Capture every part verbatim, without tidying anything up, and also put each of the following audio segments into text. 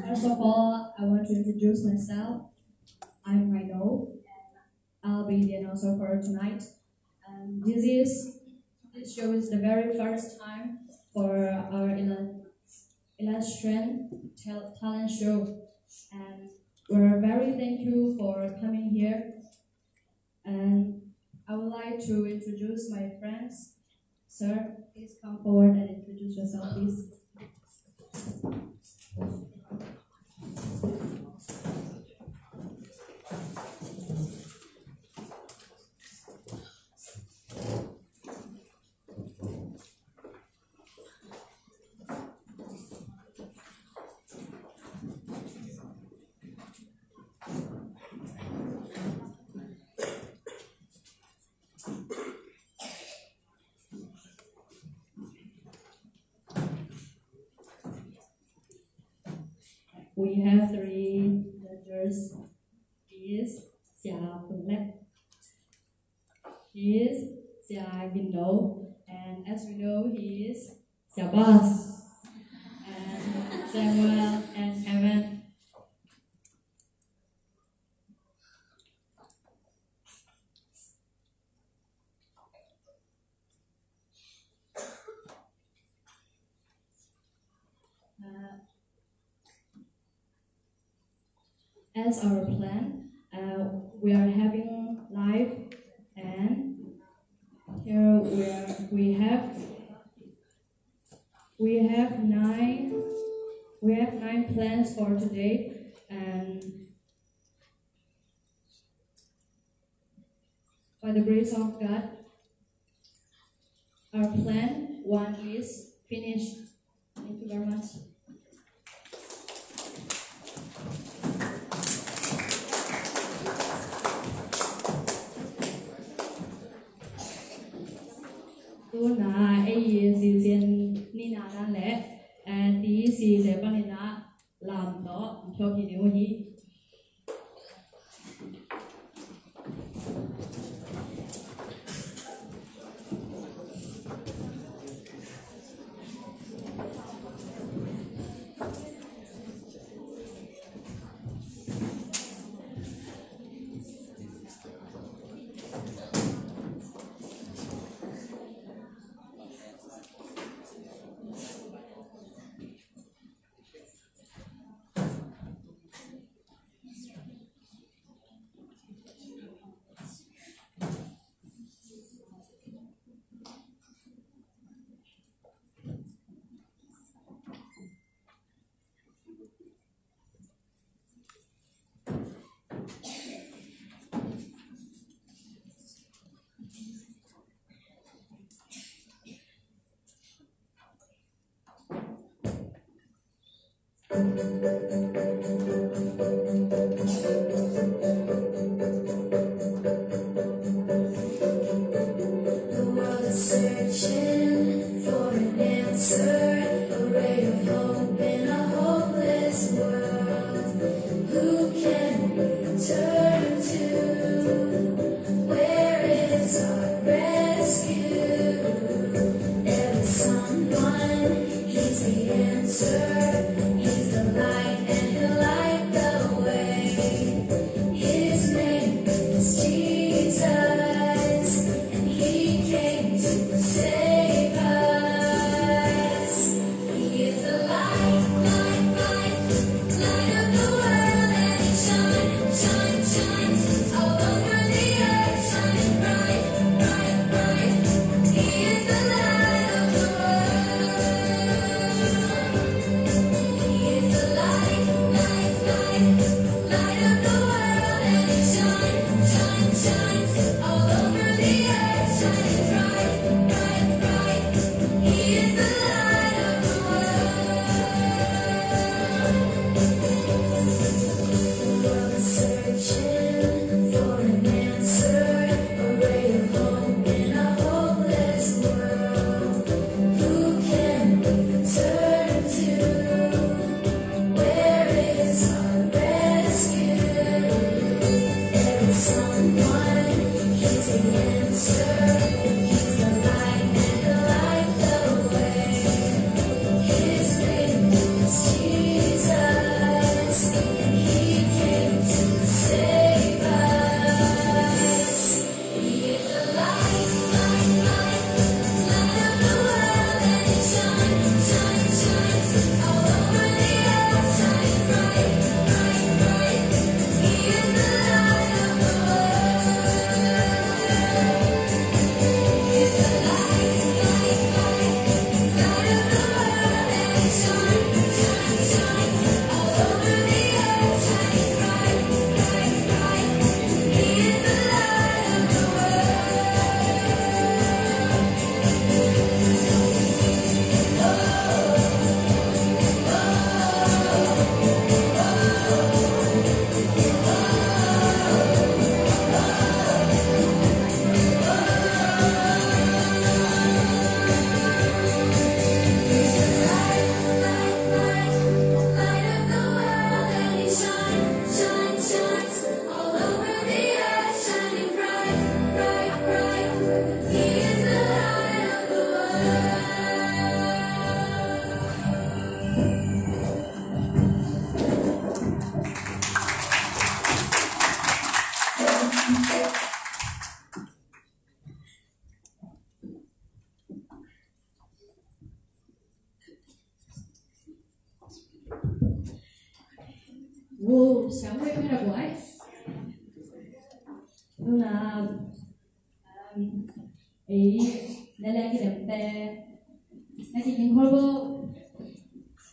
First of all, I want to introduce myself. I'm Rhino. I'll be the announcer for tonight. And this is this show is the very first time for our Elan Elan Strength Tal- Talent Show, and we're very thank you for coming here. And I would like to introduce my friends. Sir, please come forward and introduce yourself, please. We have three judges. He is Sia Pun Lek. He is Sia Gin Do. And as we know, he is Sia Bas. And Samuel and Evan. Uh, as our plan, uh, we are having live, and here we are, we have, we have nine, we have nine plans for today, and by the grace of God, our plan one is finished. Thank you very much. Tuna ei zizin nina dan le, eh, ti si le panina lam to to ki ni hi. The world is searching for an answer, a ray of hope in a hopeless world. Who can we turn to? Where is our rescue? There is someone, he's the answer, he's the light and Wow, siang wei mera buai. Nuna, um, ei, nale kidem te, na kikin khol bo,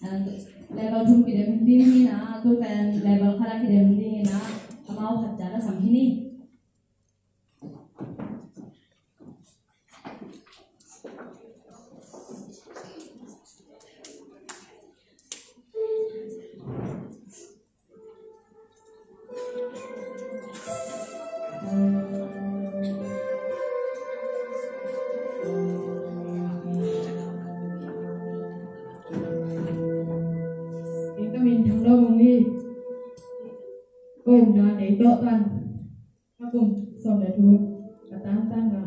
um, level thum kidem ding hi na, tu pen level khat a kidem ding hi na, amau khat ta na sam hi ni. Eng ka min Thang Lo Mung hi. Ko omna Deito pan. Ka kum sawm le thum, ka tantan nga.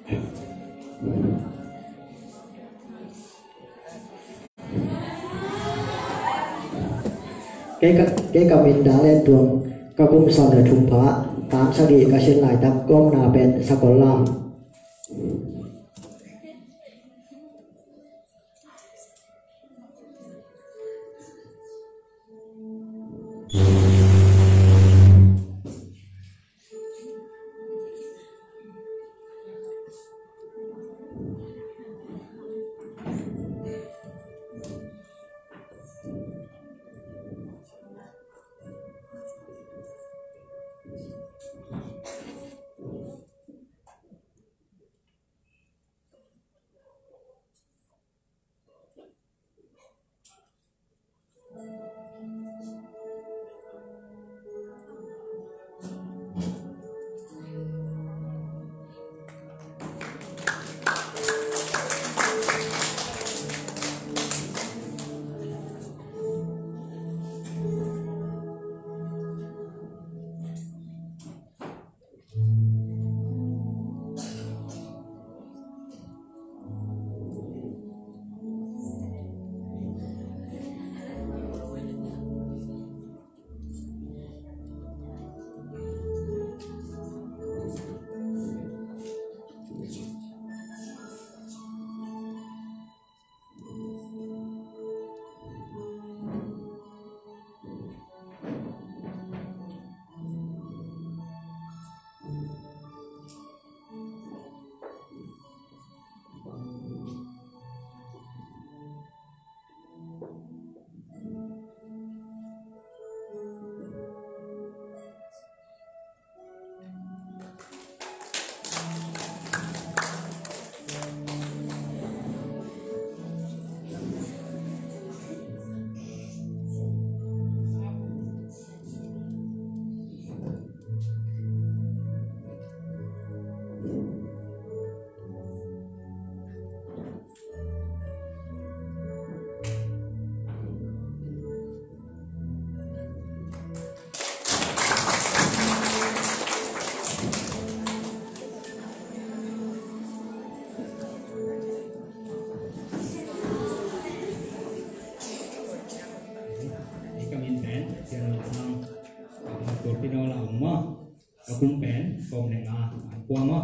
Kei ka, kei ka min Dang Lian Tuang, ka kum sawm le thum pha, tang sagih ka sin laitak ka omna pen Sakol Lam. Ei ka min pen Sian Lo Sang, ka Pino Lau maw. Ka kum pen sawm le nga, an kua maw.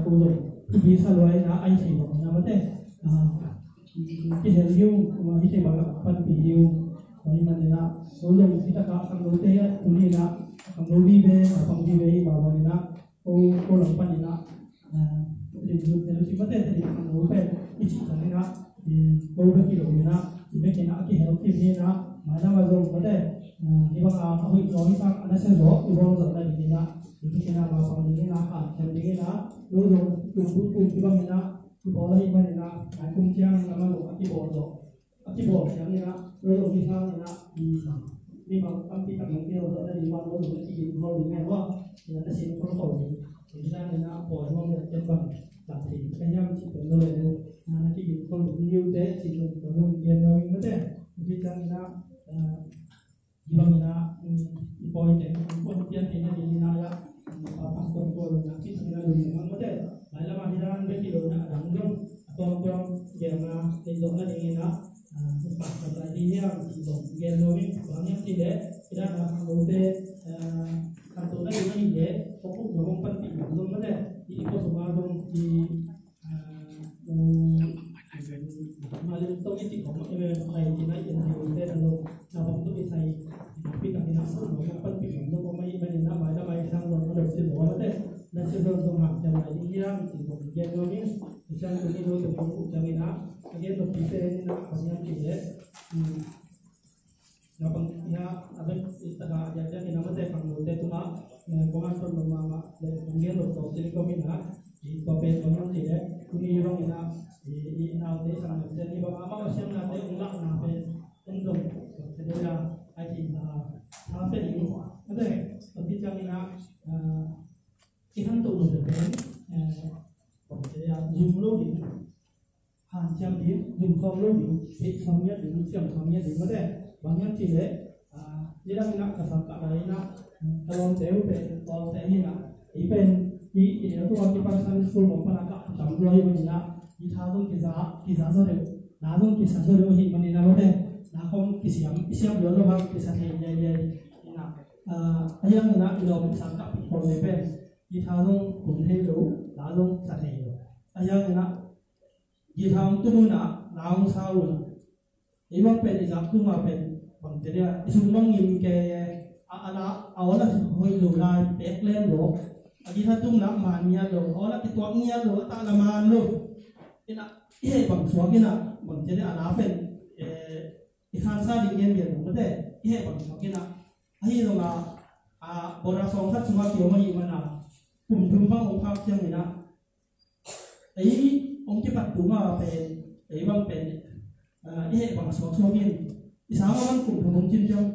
ko zong thupi sa lua in ah, a hi thei bang in ah mate, ah, kihel hi ung, ah, hi thei bang ah panpih hi ung. Tua ahih manin ah ko zong hi takah khangnote ah tuni in ah khangno vive, naupang vive i hi mah bangin ah, ko, ko lam panin ah, ah, Tedim, Tedim, Tedim mate, Tedim khangno pen i cih ciangin ah, i, ko bek hi lo in ah, i bek in ah a kihel kim hi in ah, mailam ah zong mate, ah, hih bang a, a hoih zaw, hih sang a nasia zaw i bawl zawh nadingin ah, i bek in ah naupang dingin ah, hanciam dingin ah, lo zong tung tung tung hih bangin ah i bawl ahih manin ah, nai kum ciang lam ah zong a kibawl zawh, a kibawl ciangin ah, lo lo mi hangin ah, mi, mi bang tampi tak in kihel zawh nading mah lo lo na kigin khol ding ngai maw? Ina na sin khol khol ding. Ina na na pawi mawng le ken bang tak thei ka hiam cih pen lo le na na kigin khol ding ni uh teh, cih zong ka zong gen lo ing mate. Ina ciangin ah, ah, Hih bangin ah, um, i pawi teng, um, puan pian theihna dingin ah, um, pa pastor pawl in ah, cih thakin ah, lungdam hang mate. Mailam ah hih dan bek hi lo in ah, a dang zong, a tuamtuam, gelna, neih zawhna dingin ah, ah, pastor lai ding hiam, cih zong, gen lo in, bang hiam cih leh, hih dan ah, khangnote, ah, khantohna ding ahih leh, khuaphumna hong panpih zong mate, i, i khua sungah zong, i, Ah, um, mah leh tawh i cih khawng, eh, khai cih na i en thei uh teh, a lo, na bang tawh i sai, pi tak i na, a lo na panpih bang tawh mah i, mah i na, mah i na, mah i sang lo, a lo cih lo, a lo teh, na cih lo zong hang, ciam lai ding hiam, cih lo, gen lo ni, i sang lo ni lo, tawh kong uh ciang i na, a gen lo pi teh, i na, bang hiam cih leh, um, Naupang hi a, a bek i tak a, a diakdiak in a mate khangnote tungah, eh, kong hanthawn lo mahmah leh kong gen lo tawh cih leh kong in a, i tua pen bang hiam cih leh, tuni zong in a, i, i naute i sang lemte, i bang amau a siamnate hong lahna pen, en zong, tua cih leh a, a hi a, a pen in, mate, tua cih ciangin a, ah, i hanthawn lo pen, eh, tua cih leh a, zum lo ding, hanciam ding, zumkhawm lo ding, theih khawm ngiat ding, siam khawm ngiat ding, mate. Bang hiam cih leh, Nidang inah ka sangkah lai inah ka lawmte uh pen lawmte hi inah, i pen i i deuh tua kipan Sunday school mong pana kah tam lua hi inah, i tha zong kiza kiza zaw deuh, na zong kisa zaw deuh hi manin a lote, na khong kisiam kisiam lua lo hang kisa thei liai liai inah. Ahiang inah i lawm sangkah pi khol le pen i tha zong kun thei lo, na zong kisa thei lo. Ahiang inah i tha zong tun unah na zong sa un. Ei bang pen i zak tuma pen bangte dia i sung bang ngim ke a ala a ola hoih lo lai pek lem lo. A githa tumna man ngiat lo, a ola kituak ngiat lo, a tah la man lo. Ina i heh bang suak ina bangte dia a la pen i khansa ding ngen ngiat lo mate. I heh bang suak ina ahi zong a a bora song khat sunga kiom ahi mana kum thum bang ong khak ciang ina ei ong kipat tunga pen ei bang pen i heh bang suaksuak in i sang a bang kum thum ong cin ciang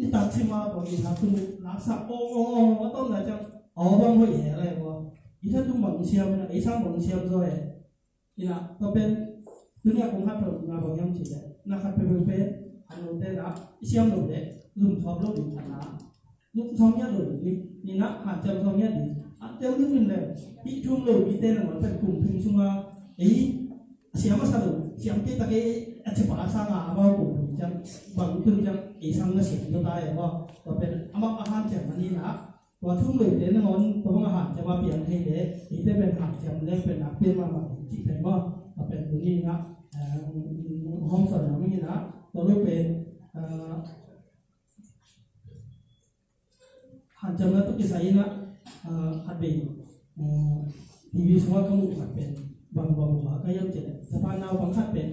i tak sima tua i tak tung laksa ong ong ong a tom lai ciang a bang hoih he lai ua i tak tung bang siam ina ei sang bang siam zaw e. Ina tua pen tunia kong hat lo na bang yam ci le na khat pe pe pen a lo te na i siam lo le zum thop lo ding khat na. Luk sawm ngiat lo ding, ni na hanciam sawm ngiat ding. Hanciam ding ding le, hih thum lo mite nangawn pen kum thum sunga ei a siam a sa lo, siam kei tak ei a cipa a sanga amau kum thum ciang bang tun ciang ei sang na siam zaw ta e maw. Tua pen amau a hanciam a ni na, tua thum lo te nangawn tua bang a hanciam a piang thei le, eite pen hanciam leng pen nak pian mahmah ding cih pen maw. Tua pen tuni na, eh, hong sawn na mi na, tua lo pen, eh, hanciamna tawh kisai inah, ah, khat vei, ah, T V sungah ka muh khat pen bang bang uh a ka hiam cih leh Japan naupang khat pen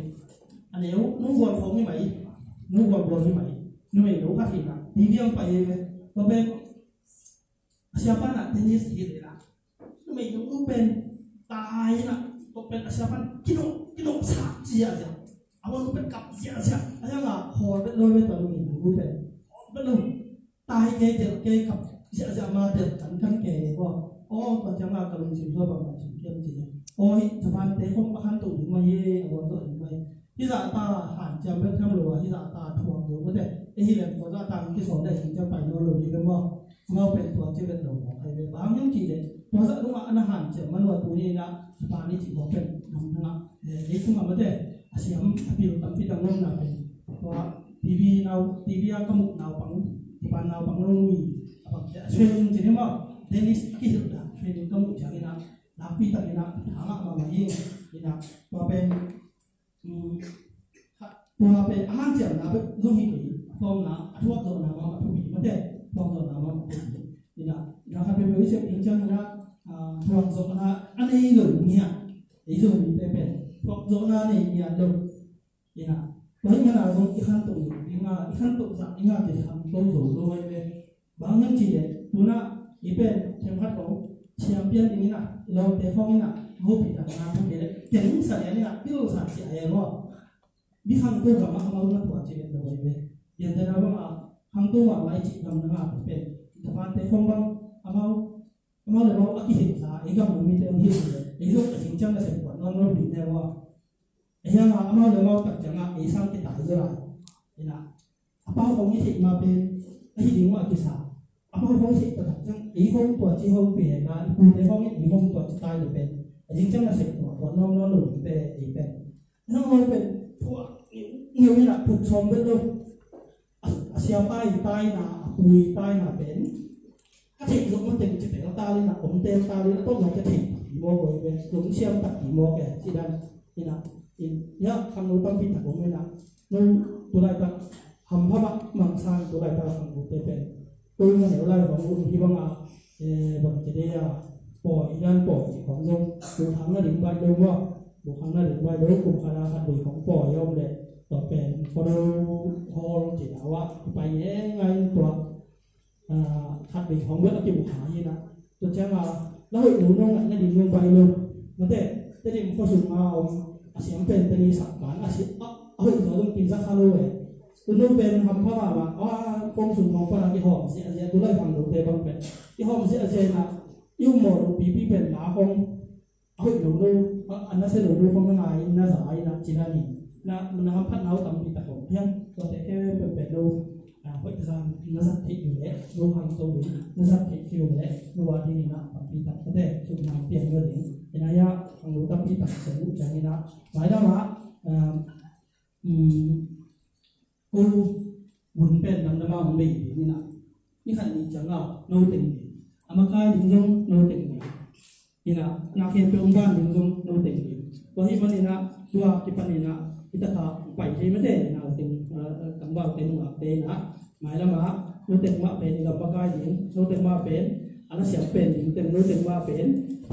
a neu nu gual khawng hi mai, nu gual gual hi mai, numei lo khat hi inah T V ang pai hi ve. Tua pen a siapa inah tennis hi le inah numei lo nu pen tai inah tua pen a siapa in kinawh kinawh sak ziahziah, a va nu pen kap ziahziah a hiang a khawl vet lo ve tua numei lo nu pen khawl vet lo. Tai kei tel kei kap ziahziah ma tel kan kan kei ko. Aw tua ciang a ka lungsim zua bang bang sim kiam ci. Aw hi Japan te khong a khan to ding mai hi a buan zawh ding mai. Hi zah ta hanciam bek tham lo a hi zah ta thuak lo mate. E hi lem tua zah ta ki sawm dai sing ciang pai lo lo hi bek maw. Mau pen tua ci bek lo maw. Ai bek bang hiam ci le. Tua zah lungah a na hanciam man ua tuni na Japan i ci maw pen. Nam na ngah. Ei tungah mate a siam a pil tampi tang ngawm na pen tua T V nau T V a ka muh naupang Japan naupang lo nui a bang cia a suai nung ci ni maw. Tennis a kihilh dan suai nung ka muh ciang ina nakpi tak ina thangah mahmah hi ina tua pen tua pen a hanciamna pen zong hi kei a tawmna a thuak zawhna mahmah thupi mate thuak zawhna mahmah thupi ina ina khat pen pen i siam ding ciang ina thuak zawhna a nei lo ngiat ei zo mite pen thuak zawhna nei ngiat lo. Ina tua hi mana zong i khantoh zah dinga i khantoh zah dinga kei khanto zo lo ai ve. Bang hiam cih leh tuna i pen themkhat ko champion ding ina i lawmte khawng ina hopih dan na hopih leh keng sa lian ina pil sa cia ai lo. Mi khanto gamah amau na tua cih leh lo ai ve. Piantena bangah khanto mahmah i cih gam na ngah pen Japan te khawng bang amau amau le amau a kihilh sa ei gam mite hong hilh le ei zong a sing ciang na sem kuat nawn lo ding te maw. Ahiang a amau le amau tak ciangah ei sang kitai zaw lai. Ina a pau khong i theih ma pen ahi ding mah kisa. A pau khong i theih taktak ciang ei khong tua ci hong pe na i pute khong in ei khong tua ci tai le pen a ding ciang na sep tua tua nawm nawn lo ding te ei pen. Nang hong pen thuak ngeu ina thuk sawm vet lo. A siapa i taina a pu i taina pen ka theih zong ma teng ci tel talin a om tel talin a tawh zong ka theih tak i mawk oi ve zong siam tak i mawk e ci dan ina in ia khangno tampi tak om ina no tulaitak hampha mah mangsan tulaitak khangno te pen tui ma neu lai bang um hi banga bang ci dei a pawi i dan pawi ci khong zong bukhang na ding baih lo maw bukhang na ding baih lo kum khana khat dei khong pawi a om leh tua pen kodo hall ci na uah pai ngai ngai tua khat bei hong bel a kimu kha hi na. Tua ciang a la hoih lo no ngaih na ding nong pai lo. Mate Tedim khua sung a om a siam pen teni sak pan a si a hoih zo dong kin za kha lo e. Tu no pen ham pha ma ma a kong sung hong pan a kihawm zia zia tu lai hang lo te bang pen kihawm zia zia na i um maw lo pipi pen na hong a hoih lo lo a na se lo lo khong na ngai na za ai na ci na ni na na hamphat nau tampi tak om hiam tua te ke pe pe lo. Hoih khan na zat theih uh leh, no hang to uh na zat theih uh leh, no a ding in a tampi tak kate sum hang piang lo ding. Ina ya hang lo tampi tak sum uh ciang ina mai lam ah, um, ko bun pen nam nam a hong bei ding ina, ni khat ni ciang a no teng ding, a makai ding zong no teng ding. Ina, na khempeuh hong ban ding zong no teng ding. Tua hi man ina, tua kipan ina, i takah pai thei mate, na teng, ah, tangval te nungak te ina, mai lam ah, no teng mah pen i lam makai ding, no teng mah pen a na siam pen ding teng, no teng mah pen,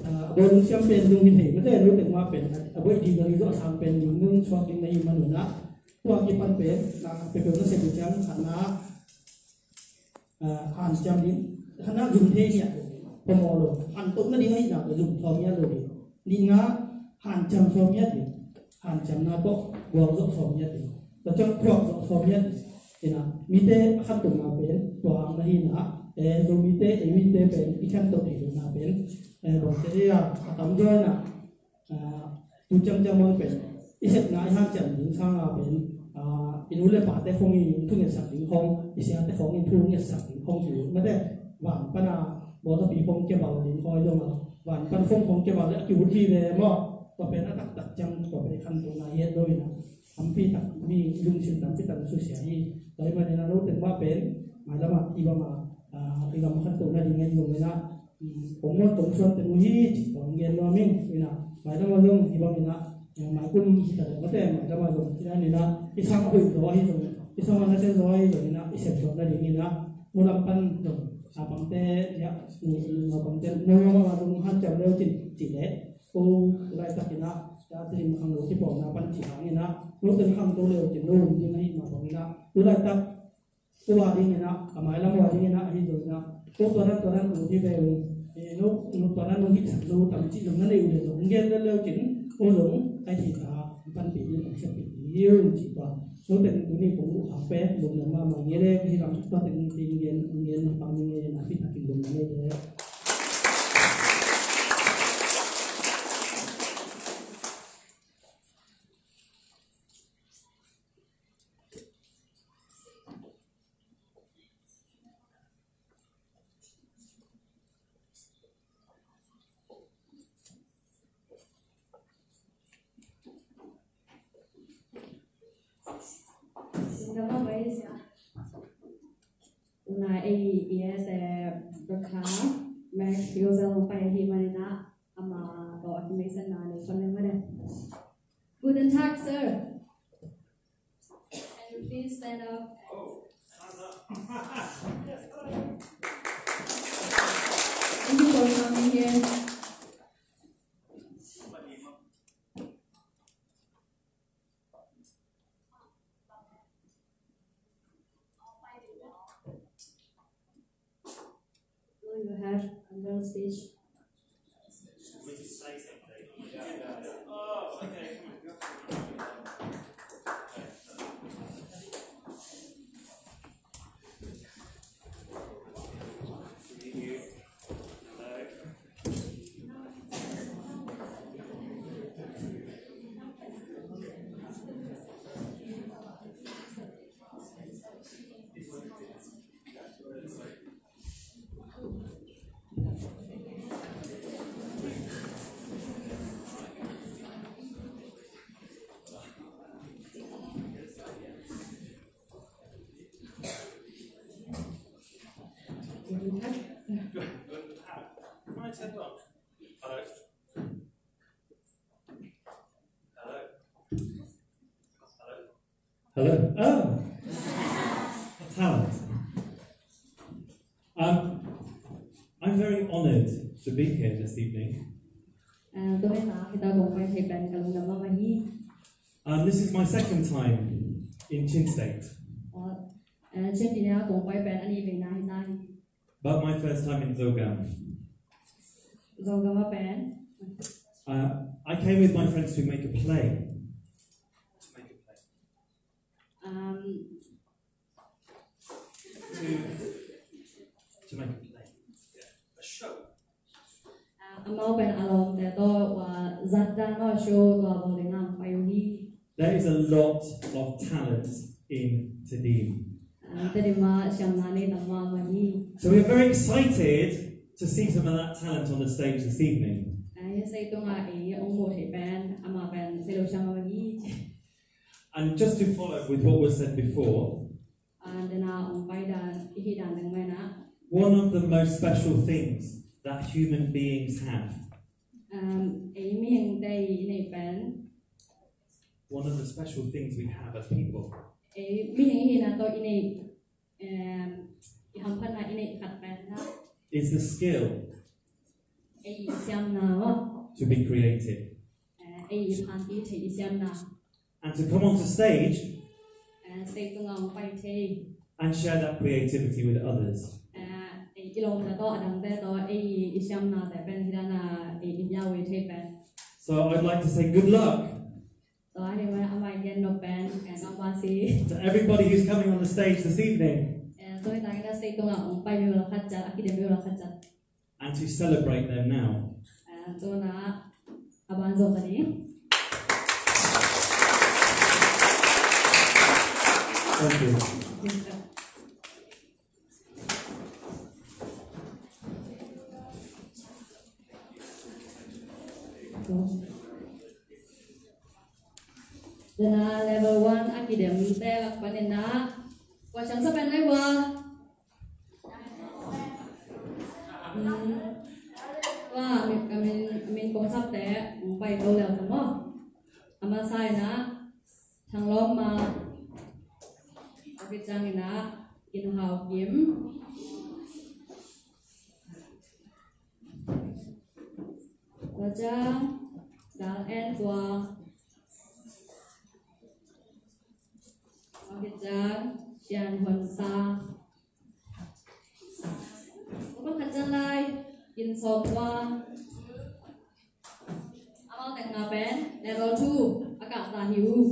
ah, a bawi lungsiam pen ding hi thei mate, no teng mah pen a bawi ding a ri zawh a sang pen ding nung suak ding na hi man ina, tua kipan pen na peuhpeuh na sem uh ciang khatna, ah, hanciam ding, khatna zum thei ngiat lo, phamawh lo, han toh nading ahih nak le zum sawm ngiat lo ding. Nihna, hanciam sawm ngiat ding, hanciamna tawh gualzawh sawm ngiat ding, tua ciang thuakzawh sawm ngiat ding. Ina, mite a khantohna pen tua hang na hi na, eh, Zomite, ei mite pen i khantoh theih lohna pen, eh, bangte a, a tamzaw ina, ah, tu ciangciang bang pen i sepna i hanciam ding sanga pen, ah, i nu le pate khong in thungetsak ding khong, i siate khong in thungetsak ding khong hi mate, van pana bawltapi khong keval ding khong i dong a, van pan khong khong keval le a kiut hi ve maw? Tua pen a taktak ciang tua pen i khantohna hi het lo ina, tampi tak mi lungsim tampi tak susia hi. Tua hi man ina no teng mah pen mai lam ah i bang a, ah, i lam khantohna ding a i zong ina, um, kong muan kong suan teng uh hi ci kong gen nuam ing ina, mai lam a zong hi bang ina, eh, mai kum hi ta deuh mate, mai lam a zong hi dan ina, i sang a hoih zaw ahi zong, i sang a nasia zaw ahi zong ina, i sepsuak nading ina, no lam pan zong, a bangte, ya, no, no bangte, no lam a zong hanciam leu cin, ci leh, ko laitak ina, ya, ci lim khang lo kipawlna pan ci hang ina, no teng khang to leu cin, no lum ding ahi mah bang ina, no laitak, ko a ding ina, a mai lam a ding ina, ahi zong ina, ko tua dan tua dan ko hi ve uh, eh, no, no tua dan no hih sak zo tam cih zong na nei uh le zong, gen lel leu cin, ko zong, ai thei ta, panpih ding, accept pih ding, hi uh cih tua. No teng tuni kong uh hang pen, lungdam mahmah ngei le, hi lam tua teng ding gen, gen pang ngei na pi takin lungdam ngei le. Una ei i ese Rakha Mek Yozel pai hi manina ama to a kimei sen na ni kon le mane. Guten Tag, sir. Can you please stand up? Thank you for coming here. Do you have a little speech? Hello. Oh. Talent. Um, I'm very honored to be here this evening. Uh, tua hi a, hih tak kong pai thei pen ka lungdam mahmah hi. Um, this is my second time in Chin State. Uh, uh, Chin State ah kong pai pen a nihveina hi ta hi. But my first time in Zogam. Zogam ah pen. Uh, I came with my friends to make a play. To make a play. Um, to, to make a play. Yeah. A show. Uh, amau pen a lawmte tawh, uh, zat dan a show tawh a bawl ding a hong pai uh hi. There is a lot of talent in Tedim. Tadima siamna nei tam mahmah hi. So we are very excited to see some of that talent on the stage this evening. Ah, hih sei tungah ei hong muh theih pen, amah pen sei lo siam mahmah hi. And just to follow up with what was said before, ah, dena hong pai dan, i hih dan teng mah in ah, one of the most special things that human beings have, um, ei mihingte i neih pen, one of the special things we have as people, ei mihing i hihna tawh i neih, um, i hamphatna i neih khat pen ah, is the skill, ei i siamna maw, to be creative. Eh, ei i phanpih thei i siamna. And to come onto stage, eh, stage tungah hong pai thei, and share that creativity with others. Eh, ei i lawmte tawh, a dangte tawh ei i siamnate pen hih dan a ei i miau thei pen. So I'd like to say good luck. Tua hi mah a mai gen nop pen, eh, nop ma si, to everybody who's coming on the stage this evening. Eh, tua hi tak in ah stage tungah hong pai mi uh la khat ciat, a kidem mi uh la khat ciat. And to celebrate them now. Ah, tua na, a ban zong ka ding. Thank you. Dena level one a kidemte lak panin ah, kua siam sa pen nai ua. Hmm. Tua, min, min, min kong sapte, hong pai to lel ta maw. A masa in ah, Thang Lawm Ma. A kiciangin ah, Kin Hau Kim. Tua ciang, Dal En Tua. Tua kiciang, Sian Hon Sa. Tua khat ciang lai, Kin Sawm Tua. Amau teng nga pen, level two, a kah ta hi uh.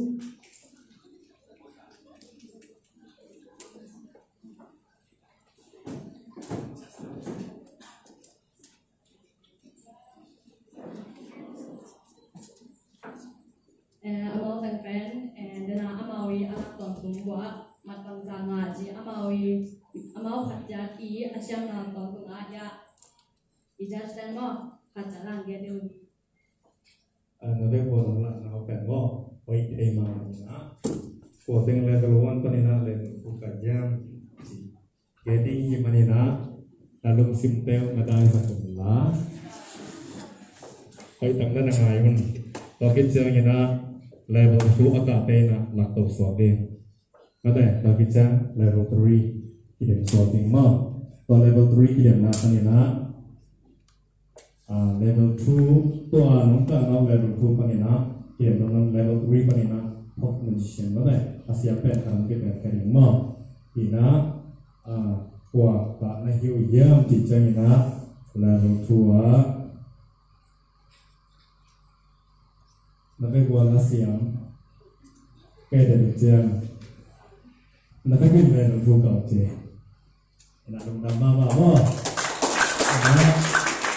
Eh, amau teng pen, eh, dena amau i a lak tawntung buah, mat bangzah ngah ci, amau i, amau khat ciat i a siamna tawntung ah, ya, i judge ten maw, khat ciat lang gen ding. Ah, na vek ua nong lah nau pen maw, hoih thei mahmah in ah. Kua teng level one panin ah level two ka hiam ci. Kei ding hi manin ah, na lungsim teuh na dai sak un la. Hoih tak na na ngai un. Tua kiciangin ah level two a kahte in ah lak to suak ding. Mate, tua kiciang level three kidem suak ding maw. Tua level three kidemna panin ah, ah, level two, tua nong kah nop level two panin ah, kidem nop level three panin ah, top musician mate, a siam pen khat hong kipen kha ding maw. Hi in ah, ah, kua kah na hi uh hiam cih ciangin ah, level two ah, na vek ua na siam. Kei den ciang. Na vek in level two kau ci. Ina lungdam mahmah maw. Ina,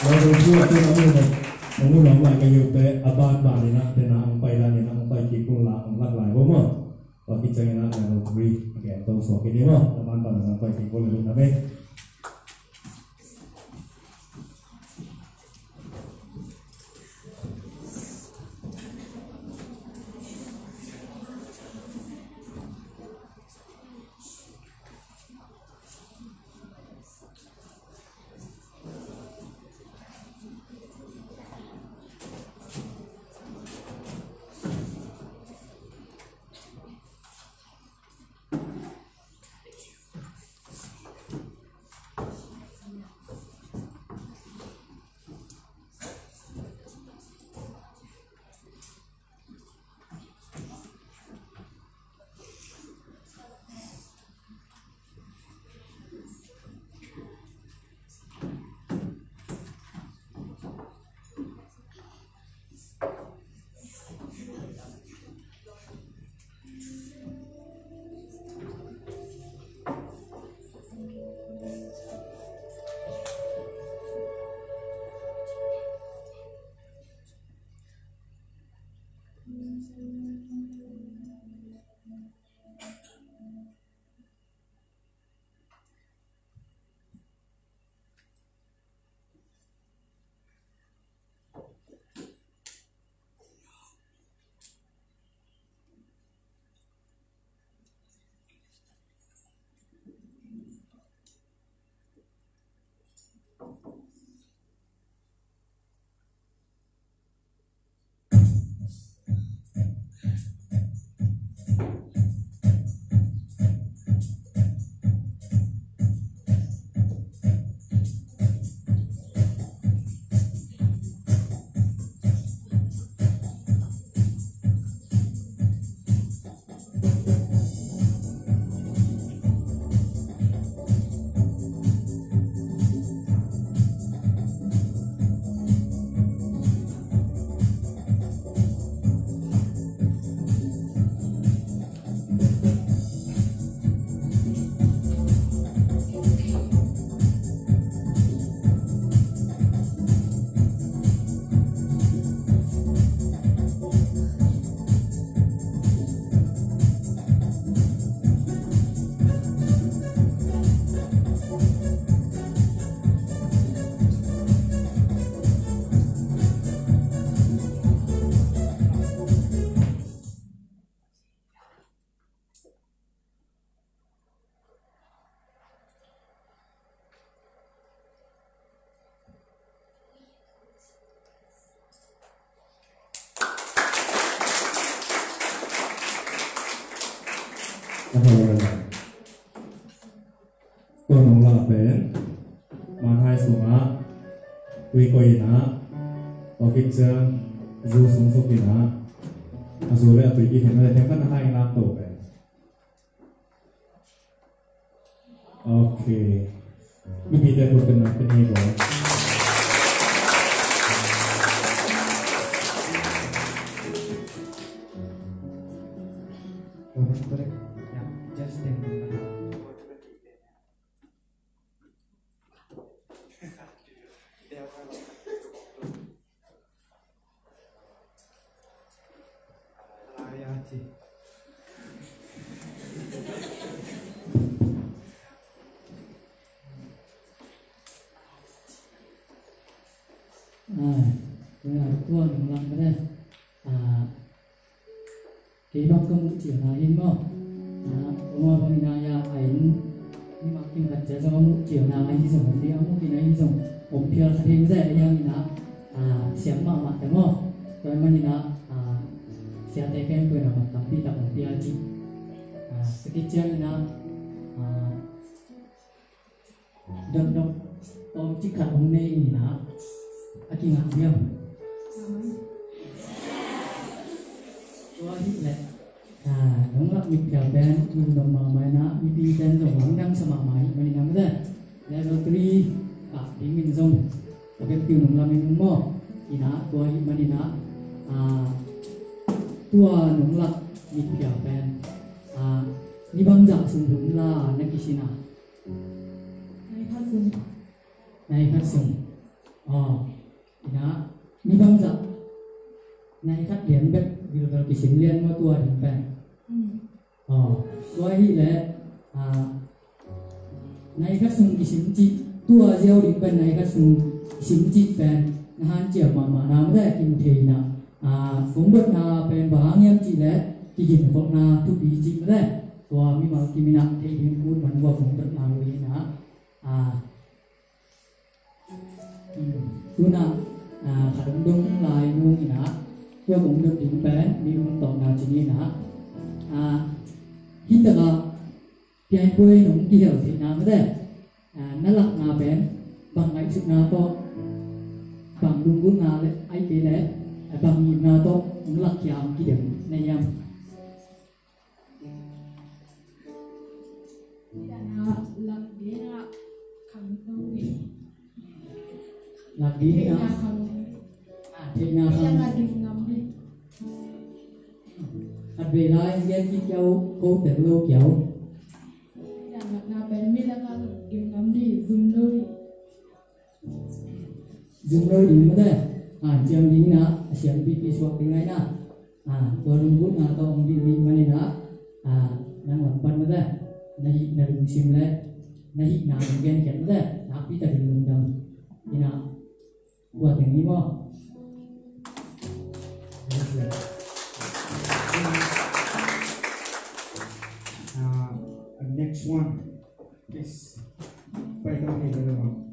level two a tun a mu nop, a mu nop lai ka hi uh teh, a banban ina, tena hong pai dan ina, hong pai kik un la, hong lak lai uh maw. Tua kiciangin ah level three a gen to suak kei ni maw. A banban ina hong pai kik un le lungdam e. Tua nung lak pen manhai sungah tui koih inah, tua khit ciang zu sung suk inah, a zu le a tui kikhen le themkhat na hai inah to pen. Ok. Mipite khut pen na pen hi ko. Tua nung lang ka le. Kei bang ka muh ciang a hin maw, a, oma bang ina ya a in, ima king khat cia zong a muh ciang a ahi zong om ding, a muh ina ahi zong om phial kha thei mate, a yang ina, a, siam mahmah te maw. Tua man ina, a, siate khempeuh ina mat tampi tak om phial ci. A, sakit ciang ina, a, Dokdok tawmcik khat hong nei in ah a kingah diam? Tua ahih leh, ah, nong lak mitphial pen lungdam mahmah in ah, mipi pen zong lamdang sa mahmah ahih manin ah, mate, level three kah dingin zong a bempiu nong lamin ung maw. In ah tua ahih manin ah, ah, tua nong lak mitphial pen, ah, ni bangzah sung hun la na kisin a? Nai khat sung. Nai khat sung. Aw, ina, ni bangzah nai khat lian bek vilvel kisim lian maw tua ding pen? Hmm. Aw, tua ahih leh, ah, nai khat sung kisim cih, tua ziau ding pen nai khat sung kisim cih pen na hanciam mahmah na, mate, kimu thei ina. Ah, kong dotna pen bang hang hiam cih leh kiginkholhna thupi cih, mate. Tua mimal kim ina thei ding kut man ua kong dotna uh hi ina. Ah, hmm, tu-in ah, ah, khat hong dong lai nung ina, tua kong dot ding pen minung tawpna ci ni ina. Ah, hi takah pianpui nong kihel theihna, mate, ah, na lakna pen bang ngaihsutna tawh, bang lunggulhna le, ahih kei leh, ah, bang ngimna tawh nong lak hiam, kidem na hiam? Lak ding ah khang lo ding. Lak ding ah. Theihna khang. Ah, theihna khang. Lak ding ngam ding. Khat vei lai gen kik kiau, ko tel lo kiau. Lakna pen mi lak ah ding ngam ding, zum lo ding. Zum lo ding, mate. Ah, ciam ding ina, a siampipi suak ding ina. Ah, tua lunggulhna tawh hong ding mi man ina. Ah, nang lam pan, mate, na hih na lungsim le na hihna hong genkhiat, mate, nakpi takin lungdam ina. Tua teng hi maw? Ah, next one. Please. Pai tong hei ka lo.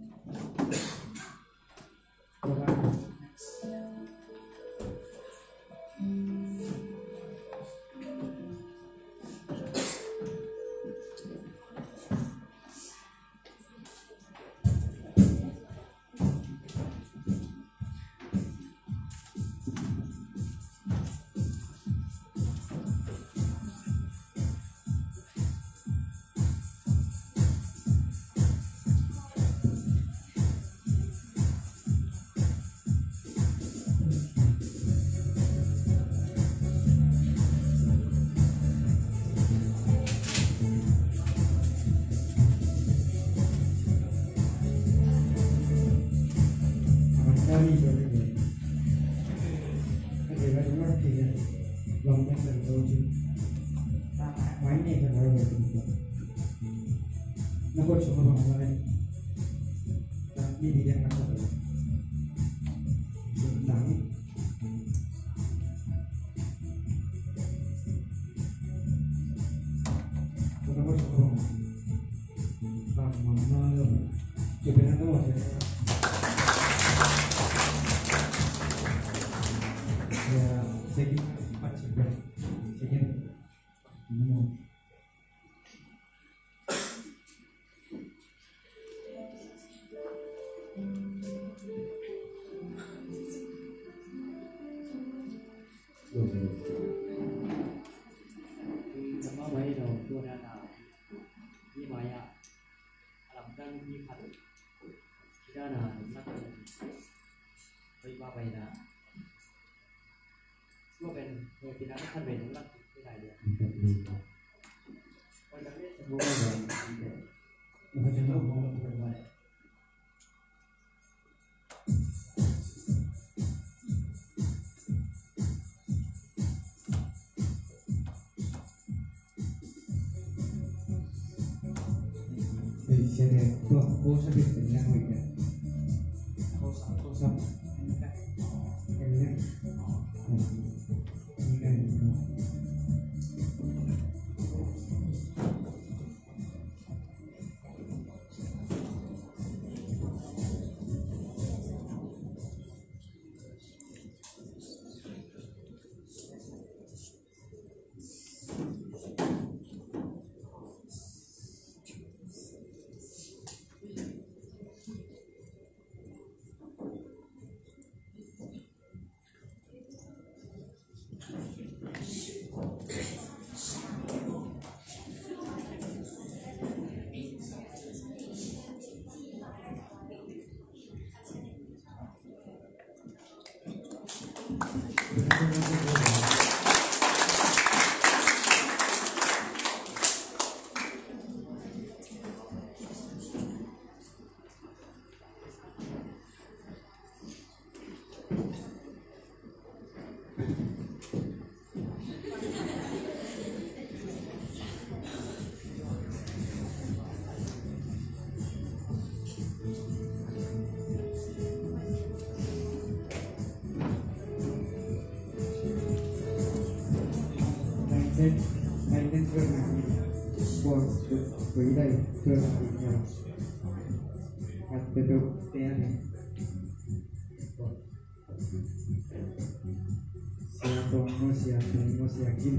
Sia Tong maw, Sia Tong maw, Sia Gin?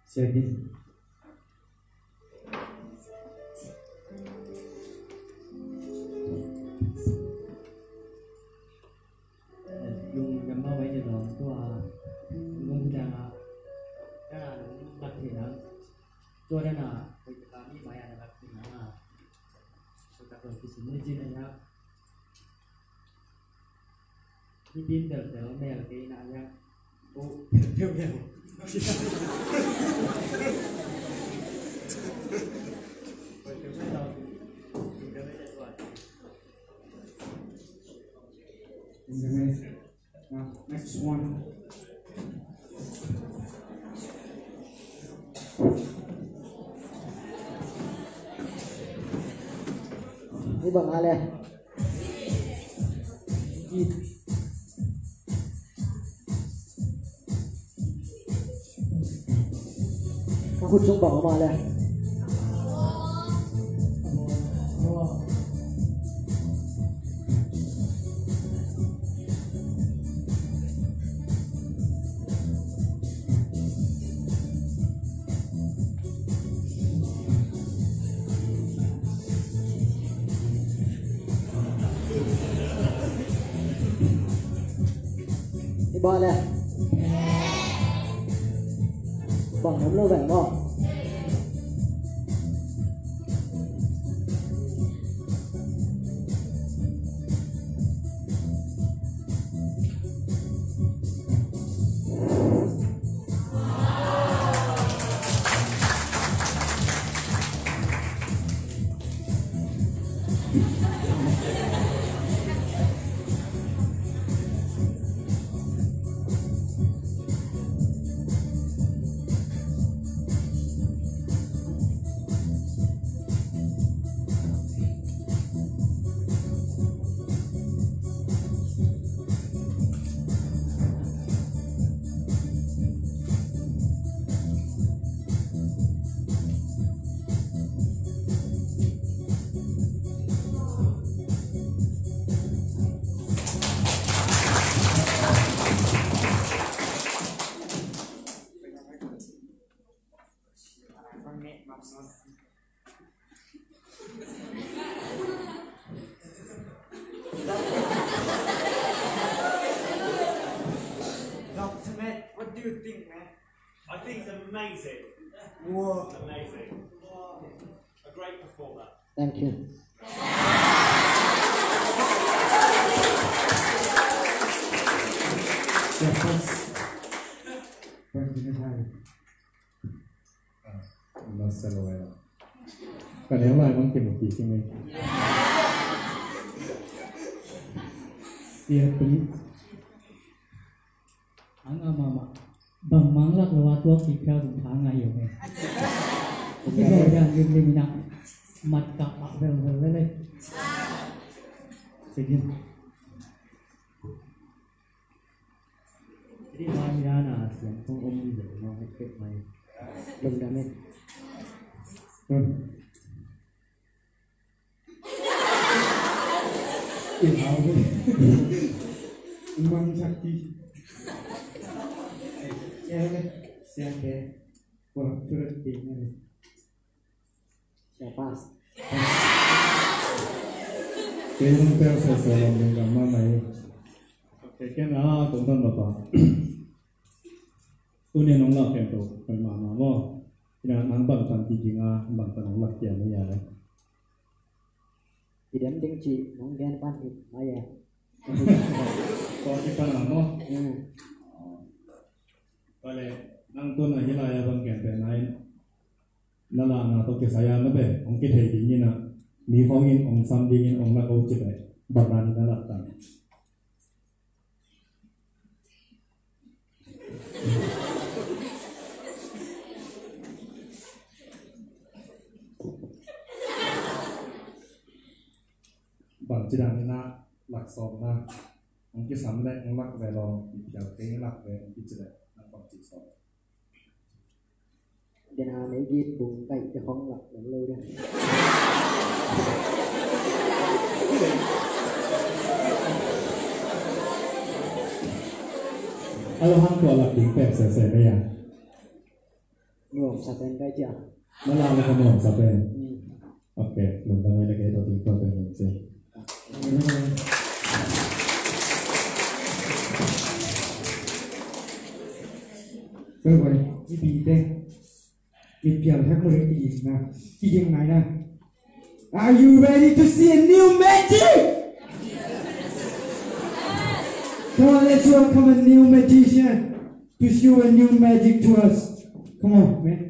Sia Gin. Lungdam mahmah ing, tua lungdam a, tua lungdam ing. Tua dan a, hoih taka mi mai a na lak ding a, hoih tak lak kisim ni cin a ya. Hi din teltel mel kei na ya. Oh, teltel mel. Hoih, teltel mel. Lungdam ing. Next one. Hi bang a le. Ka khut sung bang a le. Hi bang a le. Bang om lo bang maw. Doctor Matt, what do you think, man? I think it's amazing. Whoa. Amazing. A great performer. Thank you. Yang lai mang kimu ki ki me. Sia pi. Anga mama. Bang mang lak lo a tuak ki phial tung tha ngai yo me. Ki bo ya lim lim ina. Mat ka pa vel vel vel le. Sige. Jadi mai ya na siang kong om di lo no hek hek mai. Lungdam e. Hmm. Mang sakti. Siapa? Siapa? Wah, turut tinggal. Siapa? Kei nong tel sese lam ding gam ma mai. Kei ken a tong tong ba pa. Tuni nong lak ken to kan ma ma mo. Ina nang bang tan ti ding a bang tan nong lak kian ni ya le. Ti dem ding ci nong gen pan it ma ya. Ko ti pan a mo. Hmm. Bale nang tun a hilai a bang gen pe nai. Na la na to kisai a na pe ong kithei ding ina mi khong in ong sam ding in ong na ko ci pe bang na ni na lak tan. Bang ci dan na lak sawm na ong kisam le ong lak ve lo ong kiphial kei lak ve ong kici le na bang ci sawm. Dena mei git bung kai te khong lak lak lo de. Alo hang tua lak ding pek sese mei a. Nuam sa pen kai cia. Mala mala nuam sa pen. Hmm. Ok, lungdam e le kei to ting to pen ning se. Koi koi, i bi te. I pial hek mo le i na. I ging nai na. Are you ready to see a new magic? Come on, let's welcome a new magician to show a new magic to us. Come on, man.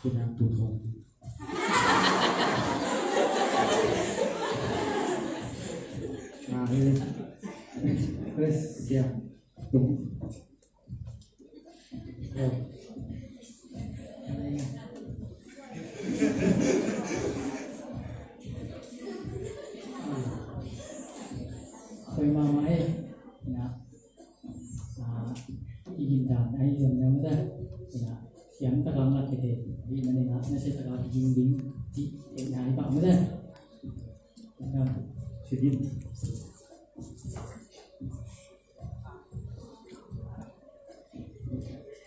Kena tu thong. Ah, ini. Terus, siap. Tung. Koi mama eh, na, ah, i gin dan ai yom yom da, na, siam ta kang la kete, i mani na, na se ta ka gin gin, ti, eh, na i pa ma da. Na, sedih.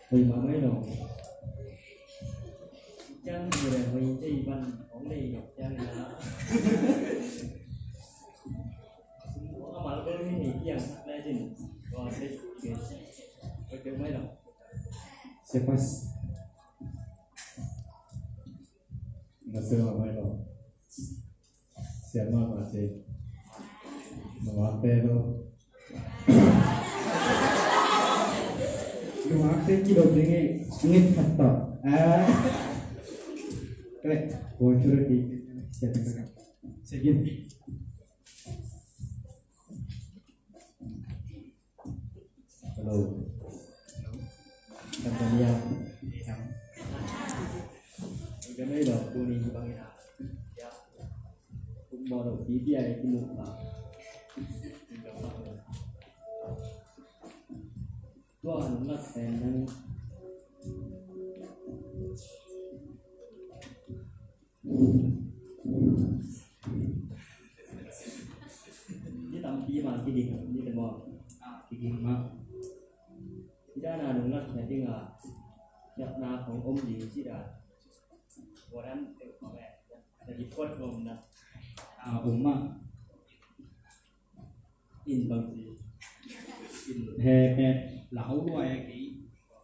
Hui, ma mai lo. Chang hui le hui, chei ban hong lei lo chang na. Amal ko ni ni kiang le jin. Ko se ke. Ko ke mai lo. Sepas. Nasiam mahmah lo. Siam mahmah ci. Nungak te lo. Nungak te kilo ding eh. Ngit khat tawh. Ah. Kale. Bocor di. Siap, siap. Siap. Hello. Tanzania. Kami lo kuni bang ina. Ya. Kumbo lo di dia itu muka. Tuan nak senang. Ni tampi mah kiging, ni te maw. Ah, kiging mah. Ci dan a nungak na ding a, kiapna kong om ding ci dan. Tua dan te maw eh, na di kuat om na. Ah, om mah. In bang ci. In he pen lau lua e kei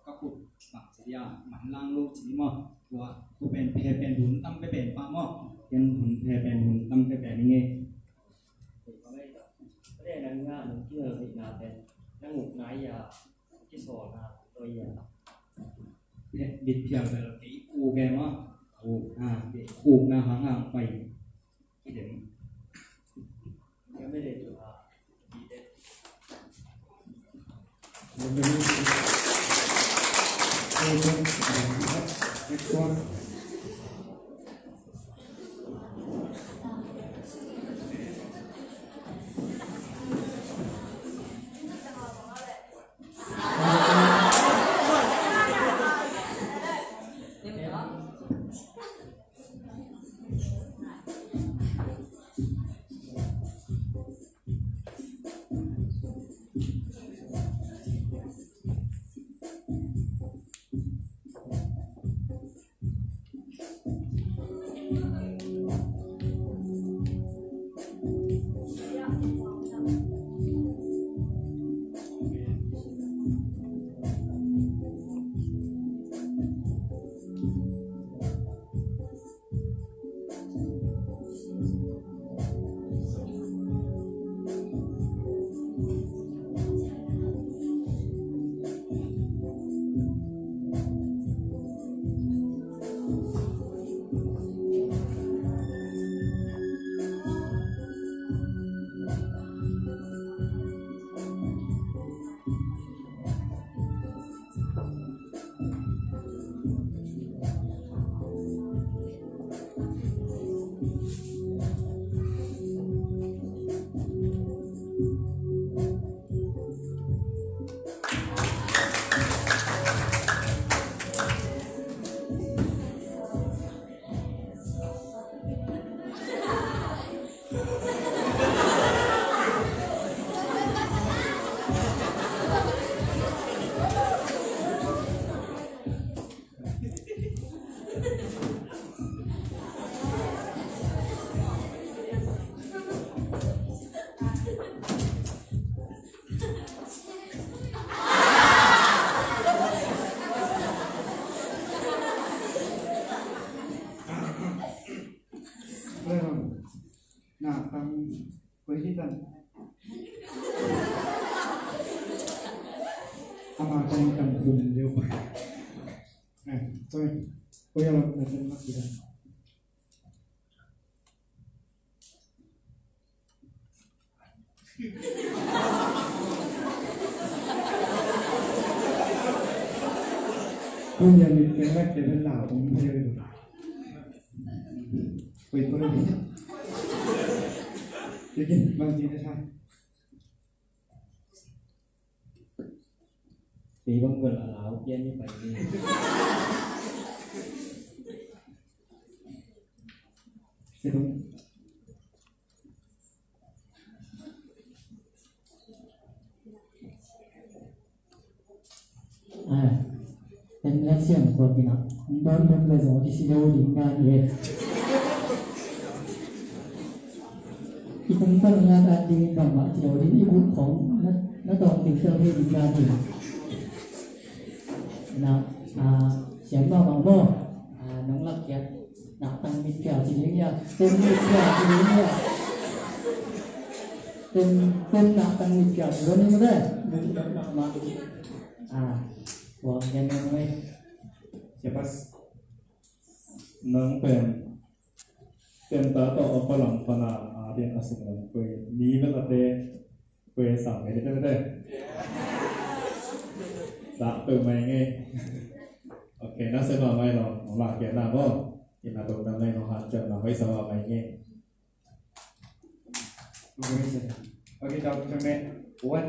ka kut bang ci dia man lang lo ci maw. Tua ko pen he pen hun tam pe pen pa maw. Ken hun he pen hun tam pe pen nge. Ade nang nga nang kihel na pen nang uk na ia kisawlna lo ia. He bit phial bel kei uk e maw. Uk na hang hang pai. Na tang koi hi tan. Ama tang tang khum leu. Eh, sorry. Koi a lam na tel mak kida. Koi a lam na tel mak kida. Koi koi. Sige, bang kida sa. Kei bang bel a lau pian ni pai ni. Kei bang. Ah, en la siam ko kina. Don don le zo di si lo di nga ni. I tungtang na ta ding bang mah ci lo ding, i buk khong na, na tawng ding tel thei ding na ding. Na, a, siam mah bang maw. A, nong lak kiat. Nahtang mit pial ci ding hia. Tem mit pial ci ding hia. Tem, tem nahtang mit pial ci ding hia. A, buang yan nong mai. Siapas. Nang pen Pen ta tawh a palang pana a dian a sung lam kue ni vel a te kue sa ngai te te. Sa pe mai ngai. Ok, na se ma mai lo, no la ke na bo. Ina to na mai no ha chan na mai sa ma mai ngai. Okay, Doctor Matt, what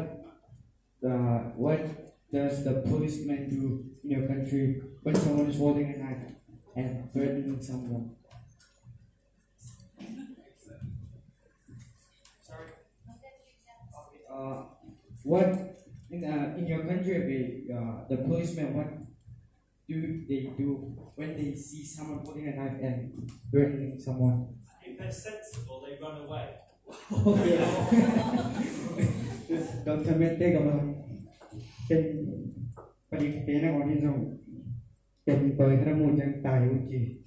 Uh, what does the policeman do in your country when someone is holding a knife and threatening someone? Sorry. Uh, what in, uh, in your country, the, uh, the policeman, what do they do when they see someone holding a knife and threatening someone? If they're sensible, they run away. Okay. Doctor Mete kama. Ken padi pena ngoni jong. Ken padi kana mu jang tai uji.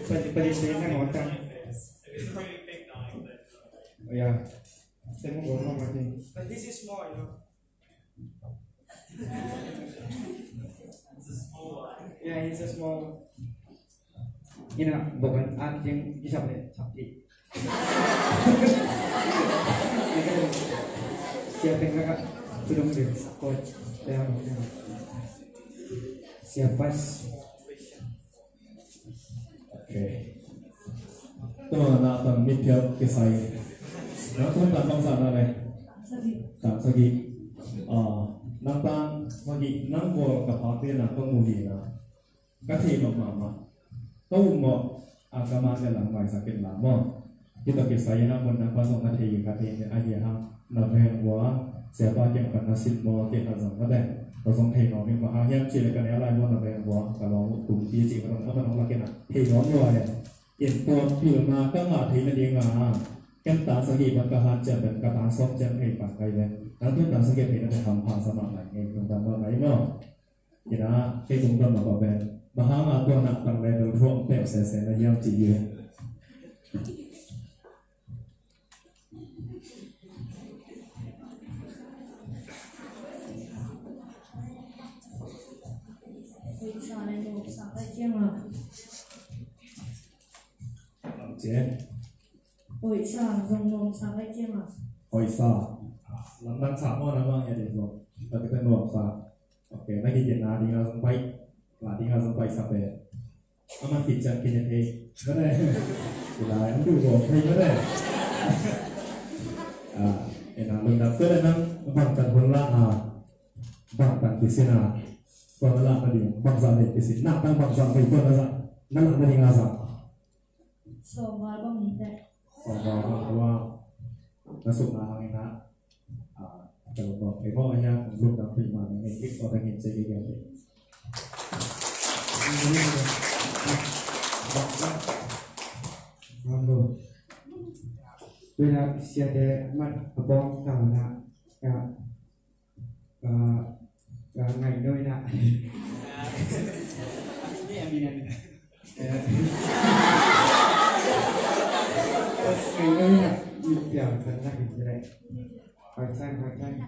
Padi padi pena ngota. If it's a really big knife, then. Oh, yeah. Ken mu ngota mati. But this is small, you know. Yeah, it's a small. Ina, bukan at yang kisap deh, sakti. Siapa yang kakak? Tudung deh, kot. Siapa? Ok. Tua nahtang mitphial kisai. Nang tua nahtang bangzah na le? Tang sagih. Ah, nahtang sagih nang bawl ka phate na ka mu hi na. Ka thei mahmah. Ka um mawh. A ka mah le lam maisak in la maw. Hih tawh kisai in a mun nang pa zong na thei hi ka thei in a hi hang. Na veng vua, siapa kiang pan na sin maw, kei khat zong ka beng. Ka zong thei nuam ing, bang hang hiam cih leh ka ne lai maw na veng vua, ka lawm uh tum ti cih ka dong, amah nong lak in a thei nuam lua e. In tua pilna ka ngah theih nading a, ken tan sagih bang ka hanciam pen ka tan sawm ciang thei pan ka hi ve. Nang tun tan sagih theih na pen hampha sa mahmah ing, tung tan mahmah ing maw. Ina, kei kong dam mah pen bang hang a tua nahtang level thuak peuh sese na hiam cih hi. Hoihsa, zong nuamsa pai ciang a. Hoihsa. Lamdang sa maw na bang ya ding zong. Tapi kan nuamsa. Ok, na kigen na ding a zong pai. La ding a zong pai sa pe. Aman kicak kine thei. Mana? Bila an du zong thei mana? Ah, ena lungdam tua le nang bangtan hun la a. Bangtan kisin a. Tua na la na ding. Bangzah le kisin. Na tang bangzah le tua na za. Na la na ding a za. Sawmnga bang hi teh. Sawmnga bang hi a. Na sukna hangin ah, ah, ka lungdam kei mawk a hian, lungdam kei mawk a hian, kei mawk a hian, kei mawk a hian. Hello. Tuina siate mat a bawng tawna, ah, Ka, ka ngaihdawi na. Ni a min a min. Ngaihdawi na. Ni piang kan na hin le. Hoi chan, hoi chan.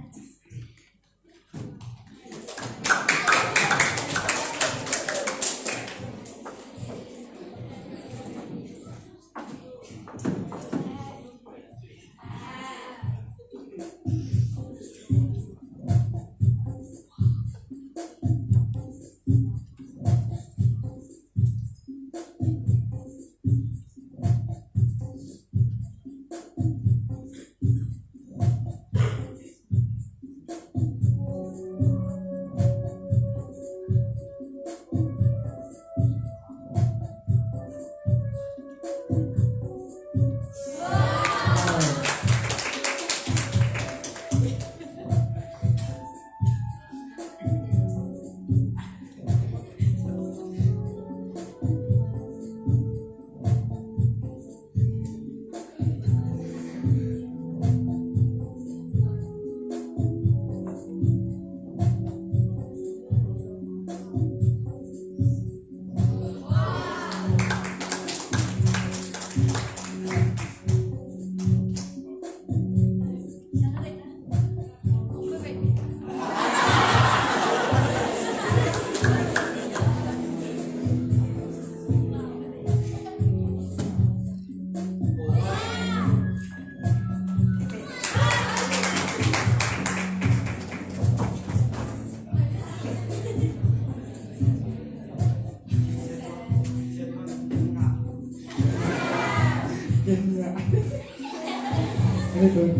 Tung,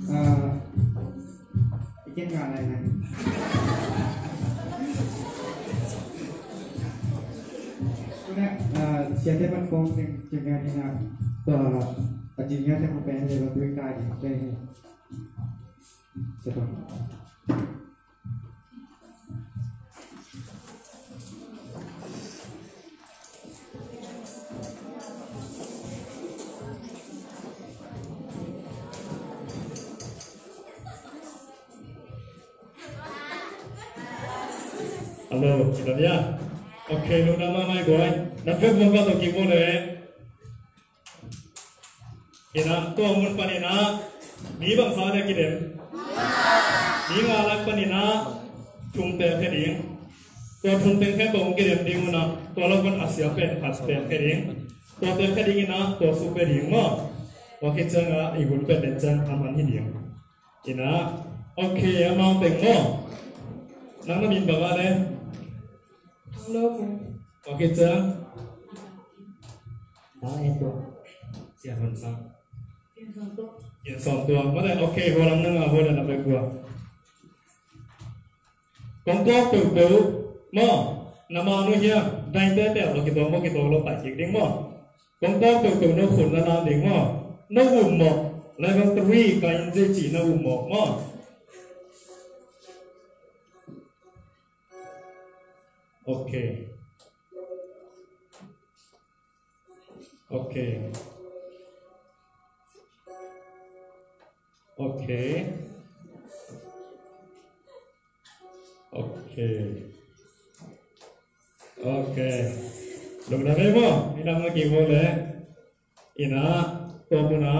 ah, ikin nga lai na. Tuna, ah, siate pan kong ting, ting nga ting nga. Tua, ah, ting nga ting nga pen, level three kai ting pen. Siapa? Hello, kita dia. Okay, lu nama mai boy. Nak buka tu kimu le. Ina, tua mun pan ina, mi bangzah a kidem? Mi nga lak pan ina, thum pelh khia ding. Tua thum teng khempeuh hong kidem ding un a, tua lo pan a sia pen khat pelh khia ding. Tua pelh khia ding ina, tua suk pia ding maw. Tua khit ciang a, i hun pen den ciang a man hi ding. Ina, okay, amau teng maw. Nang na min bang a le? Hello. Tua khit ciang. Sia Hon Sang. Pian Sawm Tuang. Mate, okay, hua lam nang a, hua lam na pek hua. Kong tuak peuhpeuh maw, na ma nu hiam, daite tel lo, kitawng maw, kitawng lo, pai kik ding maw. Kong tuak peuhpeuh no khun na lam ding maw. No um maw, level three ka in zi ci na um maw maw. Okay. Okay. Okay. Okay. Okay. Lungdam ei maw, i lam na kik maw le. Ina, tua mun a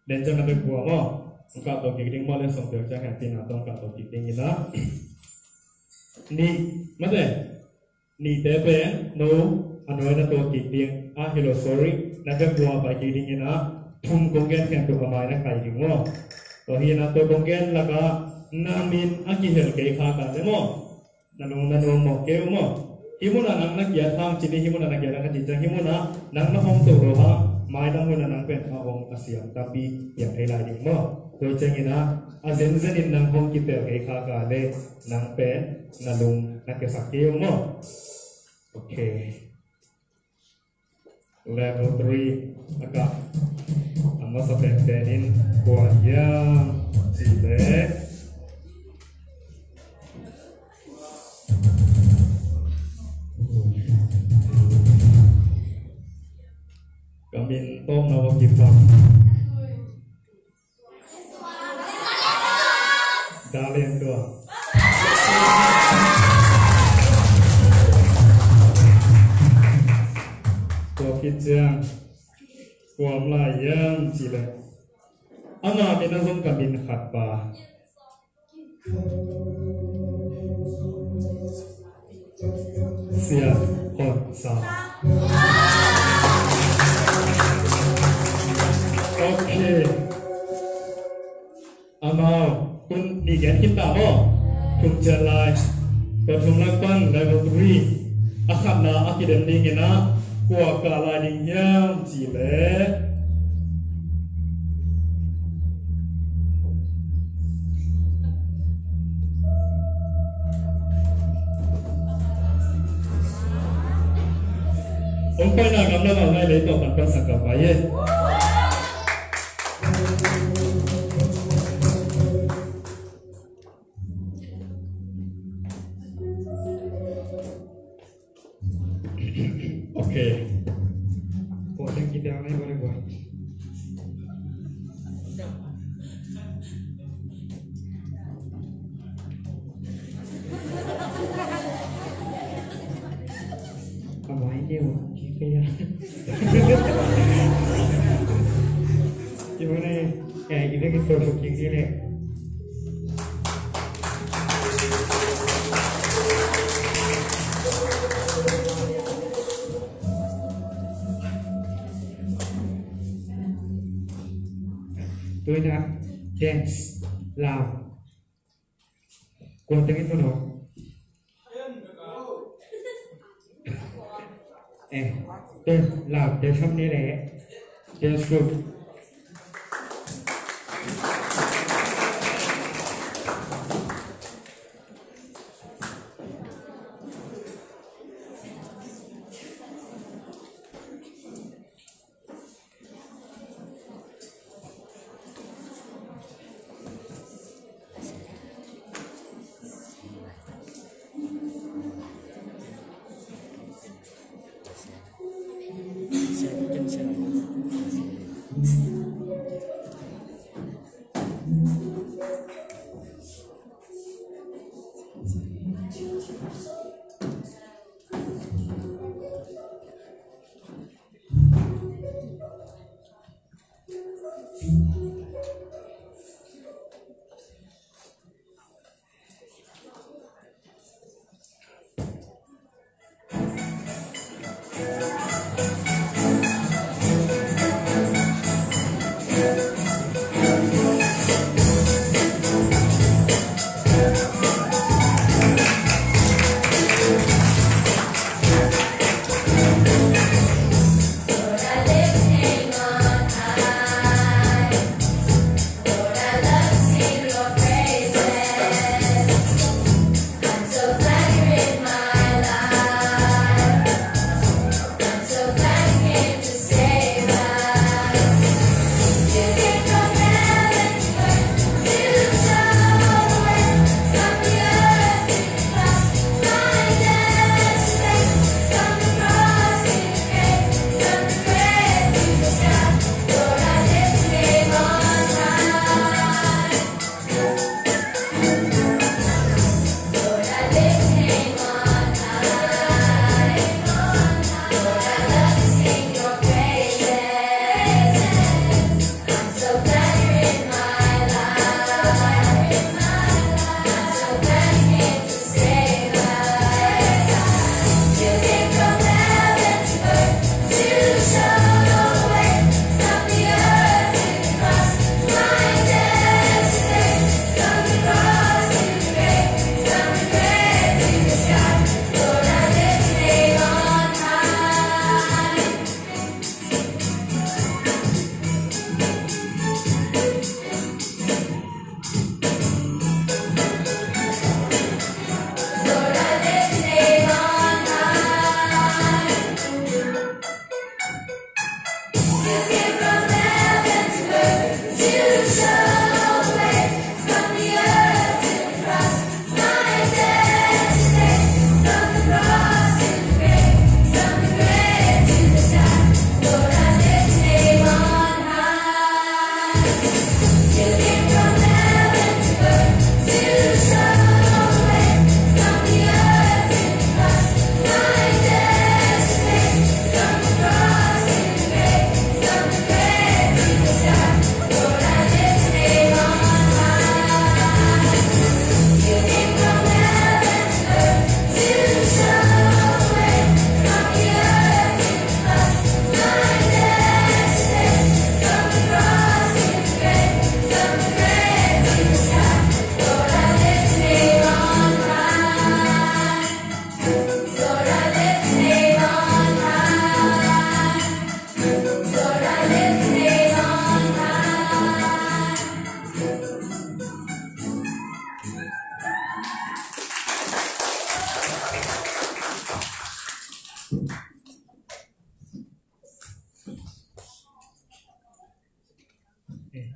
den ciang na pek hua maw. Hong kah to kik ding maw le, sawm pek ciang hehpihna tawh hong kah to kik ding ina. Ni, mate. Nihte pen no a nuai na tuak kik ding a, hi lo, sorry, na pek hua pai kik ding ina, thum kong gen khempeuh a mai na kai ding maw. Tua hi ina, tua kong gen lakah na min a kihel kei kha kei leh maw, na lung na nuam mawk kei uh maw. Hih munah nang na kiat hang ci ni, hih munah na kiat hang ci ciang, hih munah nang na om to lo hang, maidang munah nang pen a om a siam tampi piang thei lai ding maw. Tua ciangin a, a zenzen in nang hong kitel kei kha kei leh nang pen na lung na kiasak kei uh maw. Okay. Level three a kah a masa penpen in kua hiam cih leh ka min tawm na va kipak. Dalian tua. Tua khit ciang kuam lai hiam cih leh ama min a zong ka min khat pa. Sia Hon Sang. Okay. Amau, tun nih gen khin ta maw. Thum ciat lai. Tua thum lak pan level three. A khatna a kidem ding ina, kua kah lai ding hiam cih leh. Hong paina gamla ngai lei tawh pan pan sang ka pai e. Okay. Kua teng kitel na hi bang le kua. Ka mai neu kikaya. Kibang na hi. Eh, kibang kito kikaya le. Tuina dance lau. Kua tengin muno. Eh, dance lau, dance ham ni le. Dance group.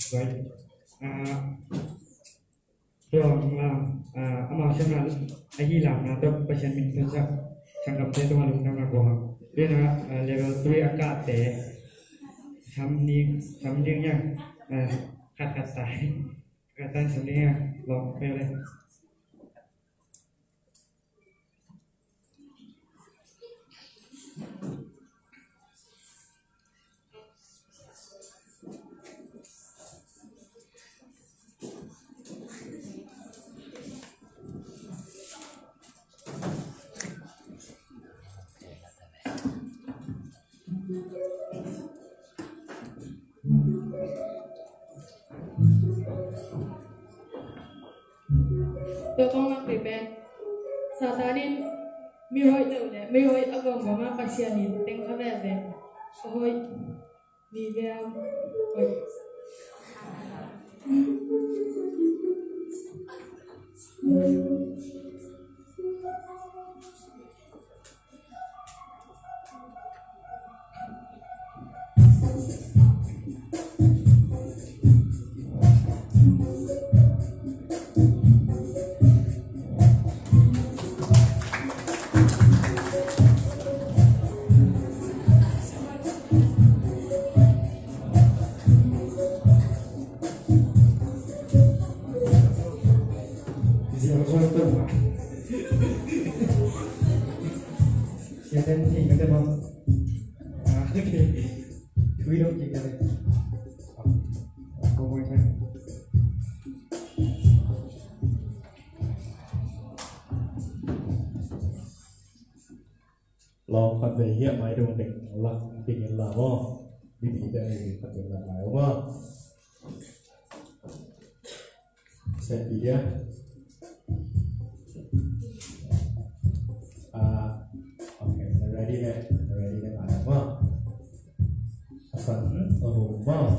Right. Ah, tua, ah, ah, amau siamna ahi lamna tawh Pasian min thangsak sanggamte tungah lungdamna ko hang. Tua na, ah, level three a kahte sam ni, sam ding hiam, ah, khat khat sa. Khat khat sam ding hiam, lawm peuh le. Tua kong lakpih pen Satan in mi hoih lo le mi hoih a gawmgawm a, Pasian in teng kha veve. A hoih mi veve hoih. Sia Ten, thei mah teh maw? Ah, okay. Thui dong kik ka le. One more time. Lawm khat vei hiah mai dong ding lak ding in la maw. Bibi te khat ding lak lai maw. Set dia. Ah, okay, ready le, ready le, mai maw. Asan, oh, maw.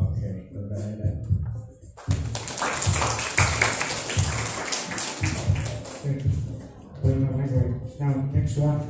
Okay, now, next one.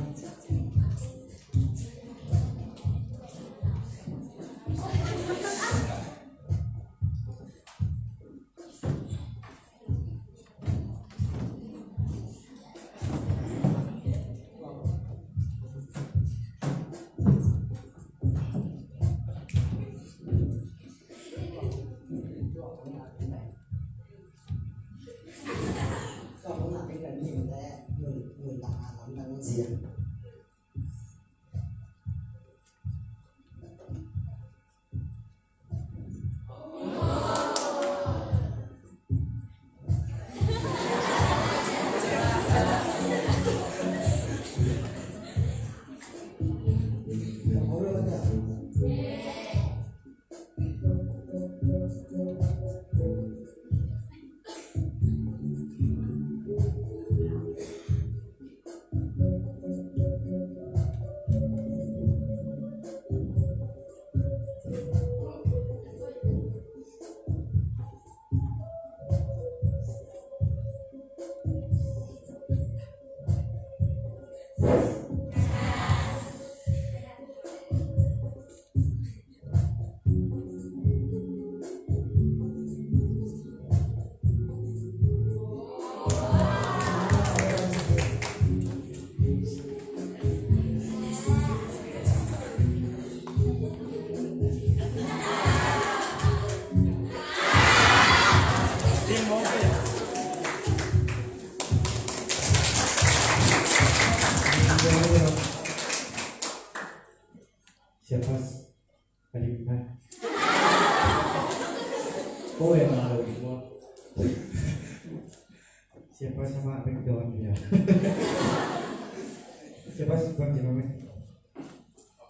Siapa? Ka dim na. Ko e ma lo ding maw. Siapa sama bek don dia. Siapa bang jema me.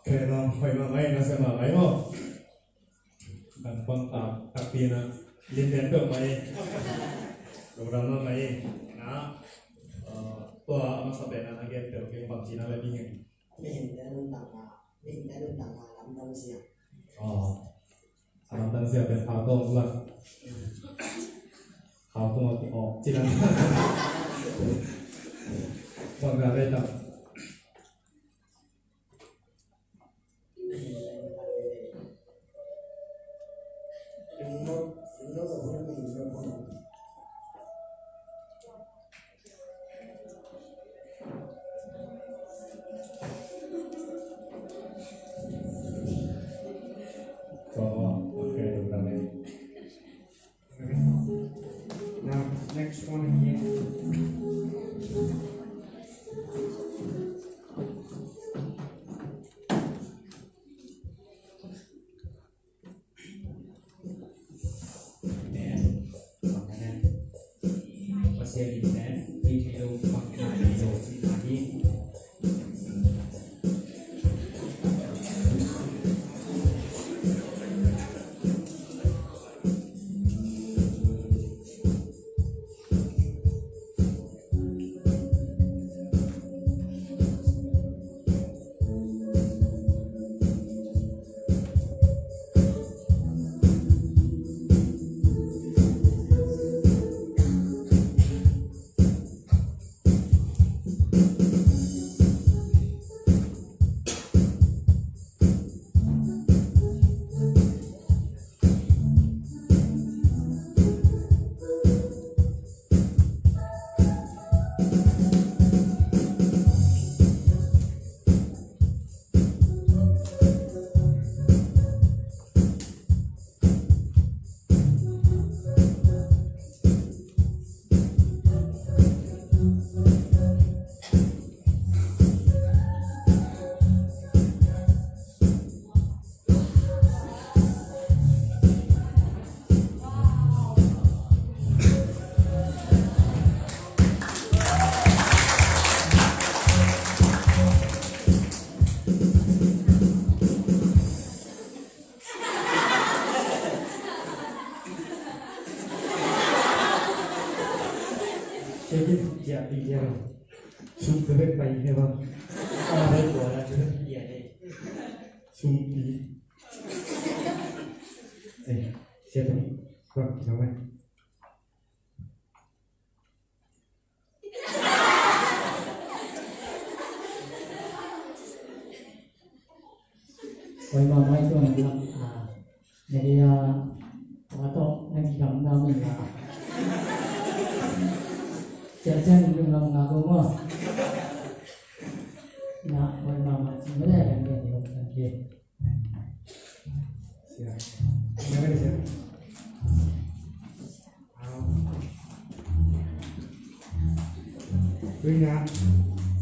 Kena hoih mahmah, na sia mahmah maw. Kan bang tak tak pi na. Lim den dong mai. Lo ram mahmah na. Eh, tua masa pen na gen tel keng bang cina le ding. Mihingte nuntak na, mihingte nuntak na lamdang sia. Oh. Lamdang sia pen khau tong la. Khau tong a ki ok ci dan. Bang na le tam. Now, next one again. Sum ka bek pai hi ba. Sum pi. Eh, siapa? Kau, kau, eh. Oi, mama itu anak, ah, jadi ya, apa tu, nak hitam dah ni lah. Siapa yang belum lama ngaku mah? Nak, oi, mama, cuma dah yang dia dia dia. Siap. Siap, siap. Tuina,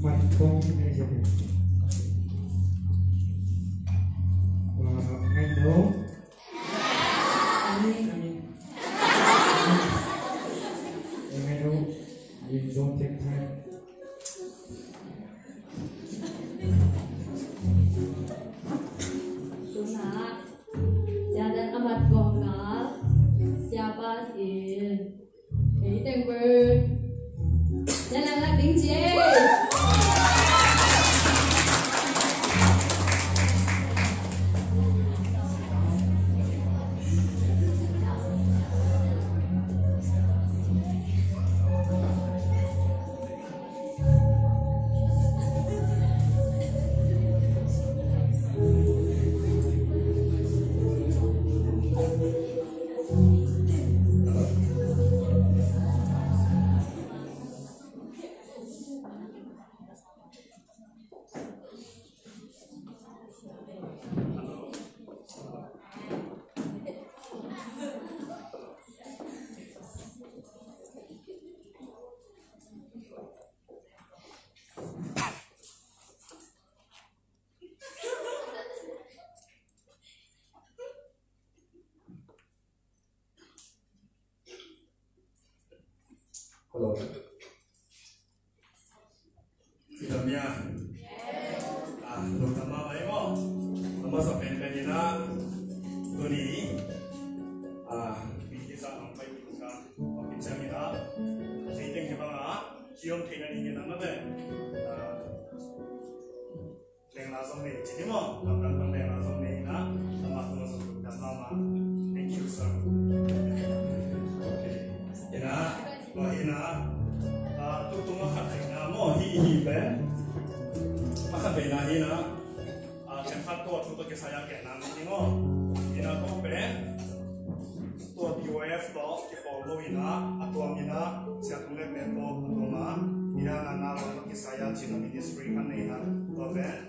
mai kong sini saja. Ngai do. Ngai do. Ngai do. Tuna, sia dan amat gong na, sia pas in. Ei teng ber. Sia dan lak ding cie. Hello. Kita mia. Ah, lo tama mai mo. Tama sa pen pen ina. Tuni. Ah, biki sa ang pai ka. Biki sa ina. Sa iteng ke banga. Kiom thei na ni ina ma be. Ah. Lengla zong nei ci ni maw, lamdang bang lengla zong nei na, amah tungah zong lungdam mahmah. Thank you, sir. Okay. Ina, tua hi na, ah, tu tung a khat hi na maw, hi hi pen. A khat hi na hi na, ah, khen khat tua tu tua kisai a khen na ni maw. Ina tua pen. Tua B Y F tawh kipawl lo ina, a tuam ina, sia tung lek pen tawh a tuam a, ina na na lo tawh kisai a cina ministry kan nei na, tua pen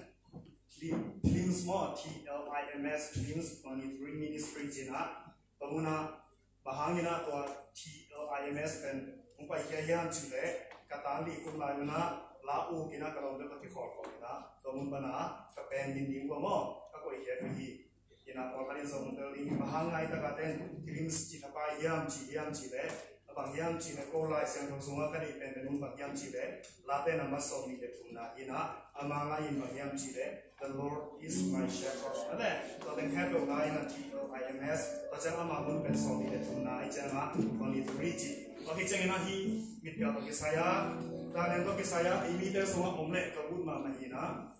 Tli-, Tlims maw, T L I M S, Tlims twenty-three ministry cina, tua muna, bang hang ina tua T L I M S pen, hong pai hiam hiam cih leh, ka tan li kum lai ina, la u ina ka lawm pen ka kikhawlkhawlh ina, tua mun pana, ka pen din ding ua maw, ka koih hiam hi. Ina pawlkhat in zong tel ding, bang hang ngai taka ten, Tlims cih a pai hiam, cih hiam, cih leh, a bang hiam, cih leh, ko Lai Siangtho sungah ka deih penpen un bang hiam, cih leh, Late number sawm nih le thumna ina, a manga in bang hiam, cih leh, The Lord is my shepherd. A leh, tua teng khat lo lai ina T L I M S, tua ciang ama mun pen sawm nih le thumna, i ciang a, twenty-three cih. Tua hi ciang ina hi, mitpiak tua kisai a, tua nen tua kisai a, i mite sungah om leh, ka ut mahmah ina,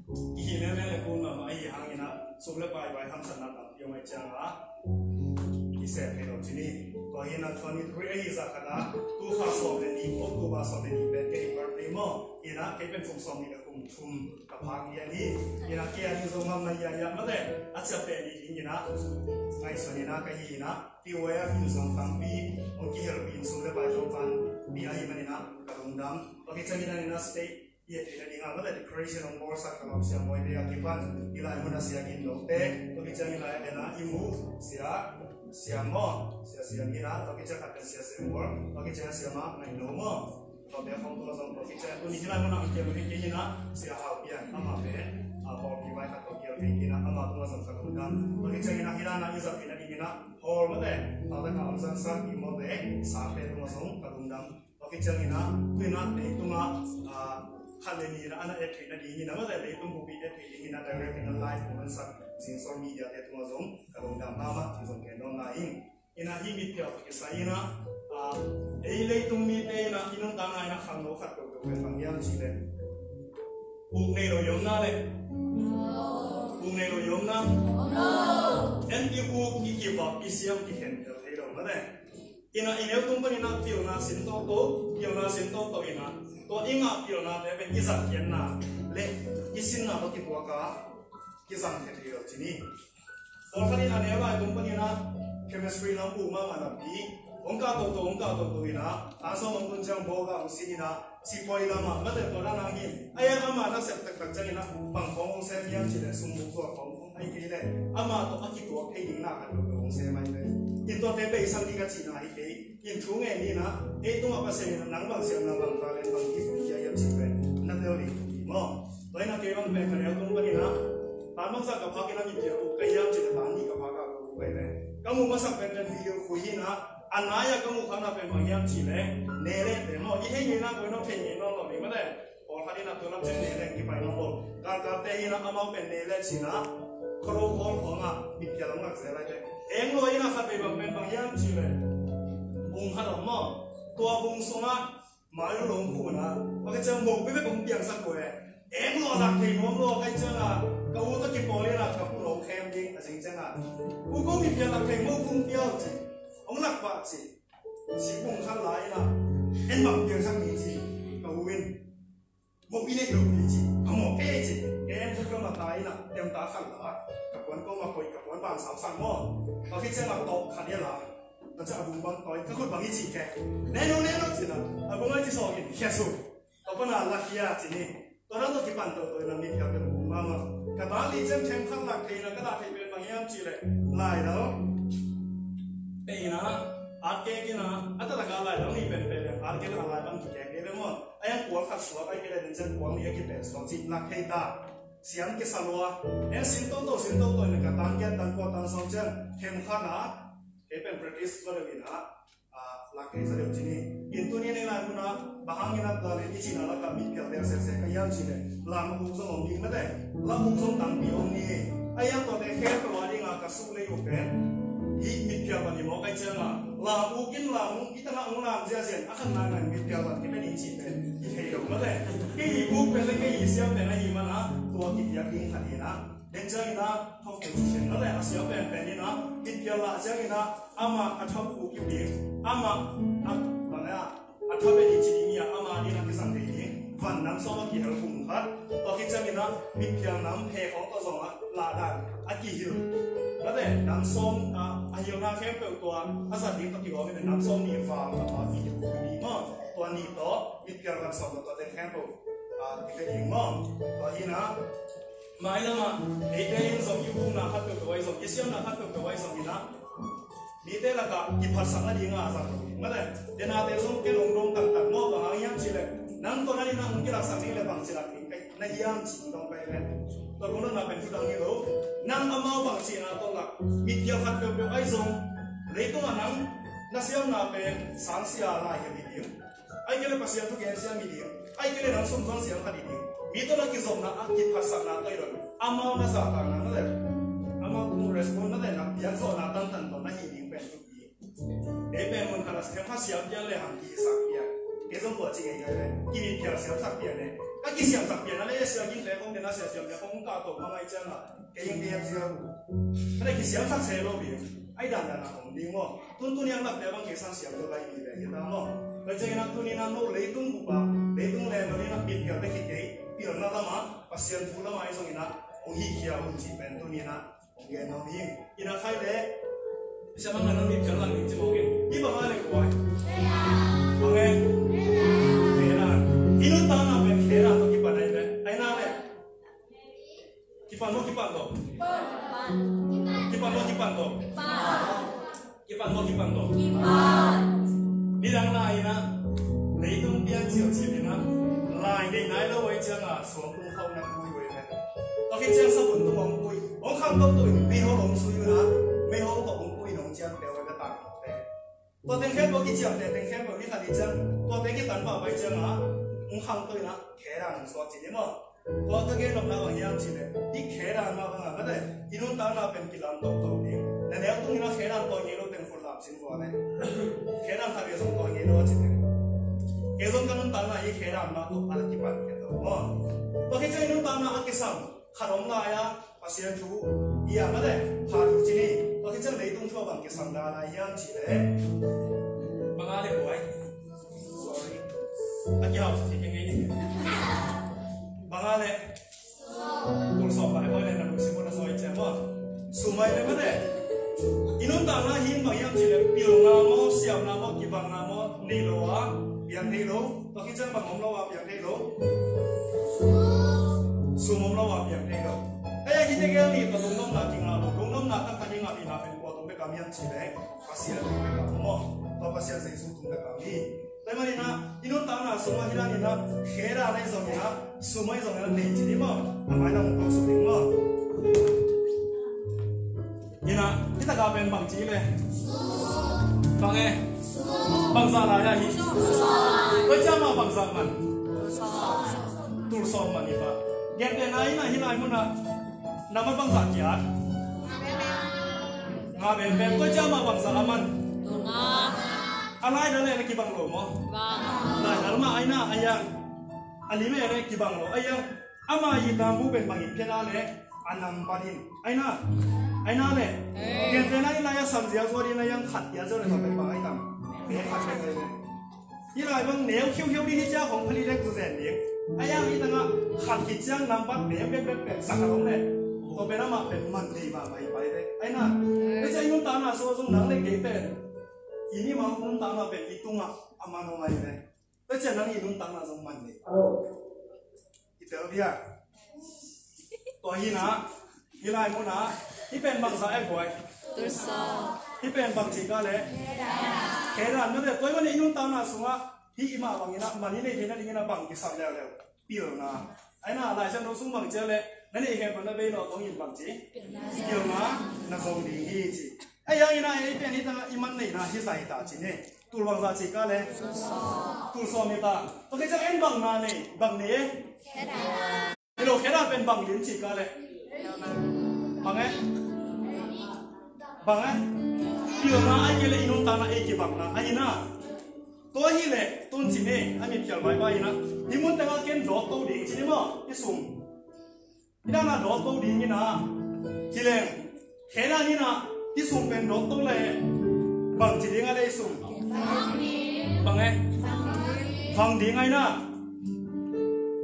I hih meme le kun mahmah ahi hangin ah, sum le pai vai hamsatna tampi om ahih ciangin ah, i sep thei lo ci ni. Tua hi in ah twenty-three ahi zah khat ah, tu kha sawm le nih, October sawm le nih pen kei birthday maw. In ah kei pen kum sawm nih le kum thum ka phak lian hi. In ah kei a ding zong mahmah hiahhiah mah le, a ciapteh ni ding in ah ngaihsun in ah ka hi in ah, T Y F in zong tampi hong kihelpih in sum le pai Topa'n pia ahih manin ah ka lungdam. Tua hi ciangin ah in ah state i et theihna dingin ah, mate decoration hong bawlsak ka Lau Siam Bawi te a kipan, i lai mun a Sia Gin Lo te, tua khit ciang i lai a pen ah i mu Sia Siam maw, Sia Siam in ah, tua khit ciang khat pen Sia Sem Mual, tua khit ciang Sia Mang Ngaih Lo maw. Tua pen khawng tua zong tua khit ciang tuni hih lai mun ah hong kiam khin in ah Sia Hau Pian, amah pen a pawlpi vai khat tua kiam khin in ah, amah tua zong ka lungdam. Tua khit ciang in ah hih lai ah i zat theihna dingin ah hall mate, tua tak a hong zansak i mawte, sa te tua zong ka lungdam. Tua khit ciangin ah, tu in ah leitung ah, ah, khat le nih in ah, a na et theihna dingin ah, mate leitung bup i et theih dingin ah, direct in ah live hong mansak Zingsol Media te tungah zong ka lungdam mahmah, ci zong ken dawn lai ing. Ina hih mitphial kisai ina, ah, ei leitung mite ina i nuntakna ina khangno khat peuhpeuh pen bang hiam cih leh, uk nei lo i omna leh, uk nei lo i omna, en i uk i kivak i siam kikhen tel thei lo mah leh. Ina i neu tung pan ina pilna sin toto, pilna sin toto ina, tua i ngah pilnate pen i zat khiatna leh i sinna tawh kituak a kizang thei thei lo ci ni. Pawlkhat in a neu lai tung panin ah chemistry lam uh mahmah napi, hong kah toto, hong kah toto in ah, a sawm hong tun ciang bawk ah hong sin in ah, sipuai lam ah, mate tua dan hang hi. A iang ama na sep taktak ciangin ah, bang khawng hong sem hiam cih leh, sum buk zuak khawng hong ai kei leh, ama tawh a kituak thei ding na khat lo hong sem ai ve. In tuate beisan ding ka cihna hi kei. In thu ngen ni in ah, ei tungah Pasian in ah nang bang siamna bang talent bang gift hong pia hiam cih pen na tel ding hi maw? Tua in ah kei bang pen ka neu tung panin ah, tan bangzah ka phak in ah mitphial uk ka hiam cih leh tan nih ka phak a ka uk ka hi ve. Ka muh masak pen pen video khui hi in ah, a nai-a ka muh khatna pen bang hiam cih leh, ne leh te maw, i thei ngei na koi nong thei ngei nawn lo ding mah leh. Pawlkhat in ah tua lam ciang ne leh kipai nawn lo. Kalkalte in ah amau pen ne leh ci in ah, khuaro khawl khawng ah mitphial hong lak zel lai te. Eng lua in ah khat vei bang pen bang hiam cih leh, bung khat om maw, tua bung sungah mailu lo hong khum in ah, tua khit ciang mawk bek bek hong piangsak uh e. Eng lua lak thei nuam lua ka hih ciangah, ka u tawh kipawl in ah ka pu lo khem ding a zing ciangah, pu ko mitphial lak thei mawk hong pial ci. Hong lak pah ci. Sik bung khat la in ah, en bang piangsak ni ci. Ka u in, mawk i neih loh ni ci. Ka mawk e ci. Ka en khuk lam ah ta in ah, tem ta khat la. Ka puan ko ma koih, ka puan ban sau sang maw. Tua khit ciangah tawh khat i a la. Tua ciang a bung bang tawi, ka khut bang i cih kei. Ne no, ne no ci in ah, a bung a ci sawk in, khia suk. Tua pan a la khia ci ni. Tua dan tawh kipan toto in ah mitphial pen bung mahmah. Ka ta li ciang them khat lak thei in ah, ka dah theih pen bang hiam cih leh, lai lo. Pe in ah, at kek in ah, a taktak a lai lo ni pen pe leh, at kek a lai bang kikek kei leh maw. A iang kual khat suak ai kei leh, den ciang kual nih a kipek suak cih lak thei ta. Siam kisa lua. En sin toto, sin toto in ah ka tan giat, tan kua, tan sawm ciang them khat ah, kei pen practice ko deuh in ah, ah, lak thei sa deuh ci ni. In tuni nei lai mun ah, bang hangin a tua leh i cihna lakah mitphial tel sese ka hiam cih leh, lam uk zong om ding mate, lam uk zong tampi om ni. A iang tuate khempeuh a ding a ka suk lei uh pen, hih mitphial pan hi maw ka hih ciangah, lam uk in lam uk, i tangah hong lam ziahziah in, a khan nai nai mitphial pan kipia ding cih pen hi thei lo mate. Kei i uk pen leh kei i siam pen ahih man ah, tua kipiak ding khat hi in ah. Den ciangin ah, thawk kei ci sian na leh, a siam penpen in ah, mitphial lah ciangin ah, amah a thap uh kip ding, amah a, bang a, a thap e ding ci ding hi a, amah ding a kizang thei ding, van nam sawm a kihel bung khat, tua khit ciangin ah, mitphial nam phe khawng tawh zong ah, lah dan a kihil. Mate, nam sawm ah, a hilna khempeuh tua, a zat ding tawh kigawm in ah, nam sawm nih val, a pa video khui ding maw, tua nih tawh, mitphial van sawm tawh tua teng khempeuh, ah, kipia ding maw, tua hi in ah, mailam ah, eite in zong i ukna khat peuhpeuh ahi zong, i siamna khat peuhpeuh ahi zong in ah, mite lakah kiphatsak nading a zang lo ding. Mate, denate zong ken hong dong taktak maw, bang hang hiam cih leh, nang tawh na ding nang hong kilaksak ding leh bangci lak ding ka hi na hiam cih dong ka hi leh. Tua lungdamna pen thu dang hi lo. Nang amau bangci na tawh lak, mitphial khat peuhpeuh ahi zong, leitungah nang na siamna pen sangsia lai hi ding. Ahih kei leh Pasian thu gen siam hi ding. Ahih kei leh nang sum zon siam khat hi ding. Mi tawh na kizopna a kiphatsakna tawh hi lo. Amau na zahtakna na leh, amau tung respond na leh, na piakzawhna tantan tawh na hi ding pen thupi. Ei pen mun khat a them khat siam pian lehang kihisak pian. Kei zong tua ci ngei ngei leh, kimitphial siamsak pian leh, ka kisiamsak pian a leh, sia gin leh kong den a sia siam leh kong kah tawh ma ngai ciang a. Kei hing kei hep zia uh. Ka leh kisiamsak se lo ding. Ai dandan a om ding maw. Tuntun i ang lakte bang kei sang siam zo lai ni le hi ta maw. Tua ciangin a tuni na no leitung bup a, leitung level in a mitphial bek hi kei, pilna lam a, Pasian thu lam a i zongin a, hong hi khia un cih pen tuni na, hong gen nuam hi. Ina khai le, siamang na mitphial lang ding ci mawk in. Hi bang a le kuai. Bang e. Khe na. I nuntakna pen khe na tawh kipan ai le. Ai na le. Kipan maw, kipan tawh. Kipan maw, kipan tawh. Kipan maw, kipan tawh. Nidang lai in a, leitung pian ciauciau in a, lai nei nai lo ai ciang a, suang tung khauh na kui vai le. Tua khit ciang sabun tung hong kui. Hong kham tok tuk in, meihol hong sui un a, meihol tawh hong kui in hong ciam peuh vai ka tang. Tua teng khempeuh kiciamteh teng khempeuh ni khat hi ciang, tuate kitan pah pai ciang a, hong khang to in a, khe dan hong suak ci ni maw. Tua ka gen nopna bang hiam cih leh, i khe dan mah bang a, mate, i nuntakna pen kilam toktok ding. Na neu tung in a khe dan tawi ngei lo teng khut lam Sin vua le. Khe dan khat ve zong tua ngei lo a ci le. Kei zong ka nuntakna hi khe dan mah tawh a la kipan kei tawh maw. Tua khit ciang i nuntakna a kisam khat om lai a, Pasian thu i a mah le, pha thu ci ni. Tua khit ciang leitung thu a bang kisam lai lai hiam ci le. Bang a le buai. Sorry. A kihau sa thei kei ngei ni. Bang a le. Tul sawm lai buai le na lungsim uh na zawi ciang maw. Sum ai le mah le. I nuntakna hi bang hiam ci le pilna maw, siamna maw, kibangna maw, nei lo a, piang thei lo. Tua khit ciang bang om lo a, piang thei lo. Sum om lo a, piang thei lo. Ai a hi te gel ni, tua lungdamna kingah lo. Lungdamna taktak i ngah hihna pen kua tung bek a hiam ci le. Pasian tung bek a maw. Tua Pasian Jesu tung bek a hi. Tua ahih manin ah, i nuntakna sungah hi danin ah, khe dan ahi zongin ah, sum ahi zongin ah, nei ci ding maw? A mai lam hong tawk suk ding maw? Ina, hi takah pen bang ci le? Bang e? Bangzah lai a hi? Koi ciang mah bangzah man? Tul sawm man hi pah. Gentehna in ah, hih lai munah nambat bangzah kiat? Nga bembem. Koi ciang mah bangzah a man? A laidal le na kibang lo maw? Laidal mah ahi na, ahi a. A lim e le kibang lo ahi a. Ama itna bu pen bangin pia na le a nambat in ahi na. Ahi na le. Gentehna in lai a san zial zuat in ahi a, khat kiat zial le bang ahi tam? Khat kiat ahi le. Hih lai bang neu khiuhiau ding hi ciang hong phali dek zu zen ding. Ahi a, hih tangah khat khit ciang nambat neu bekbek pen sak a om le. Tua pen amah pen man thei mahmah hi pai ve. Ahi na. Tua ciang i nuntakna sungah zong nang le kei pen i mimang nuntakna pen i tungah a man om ahi ve. Tua ciang nang i nuntakna zong man thei. I tel dia. Tua hi na, hih lai munah, hih pen bangzah e buai? Tul sawm. Hih pen bang ci ka le? Khe dan mah le, tua ahih manin i nuntakna sungah, hih i mah bangin ah, man i neih theihna dingin ah bang kisam leuleu? Pilna. Ahi na, Lai Siangtho sung bang ci a le, na neih khempeuh na bei lo dongin bang ci? Pilna na zong ding hi ci. Ahi hangin ah, ei pen hih tangah i man neihna hi zah hi ta ci ni. Tul bangzah ci ka le? Tul sawm hi ta. Tua khit ciang en bang na nei, bang nei e? Hi lo, khe dan pen bang lim ci ka le? Bang e? Bang e? Pilna ahi kei le i nuntakna ei kibangna ahi na. Tua hi le, tun ci ni, a mit phial baibai hi na. Hih mun tengah ken dawt to ding ci ni maw, i sum. Hih dan a dawt to ding in ah, hi leng, khe dan in ah, i sum pen dawt to le, bang ci ding a le i sum? Bang e? Vang ding ahi na.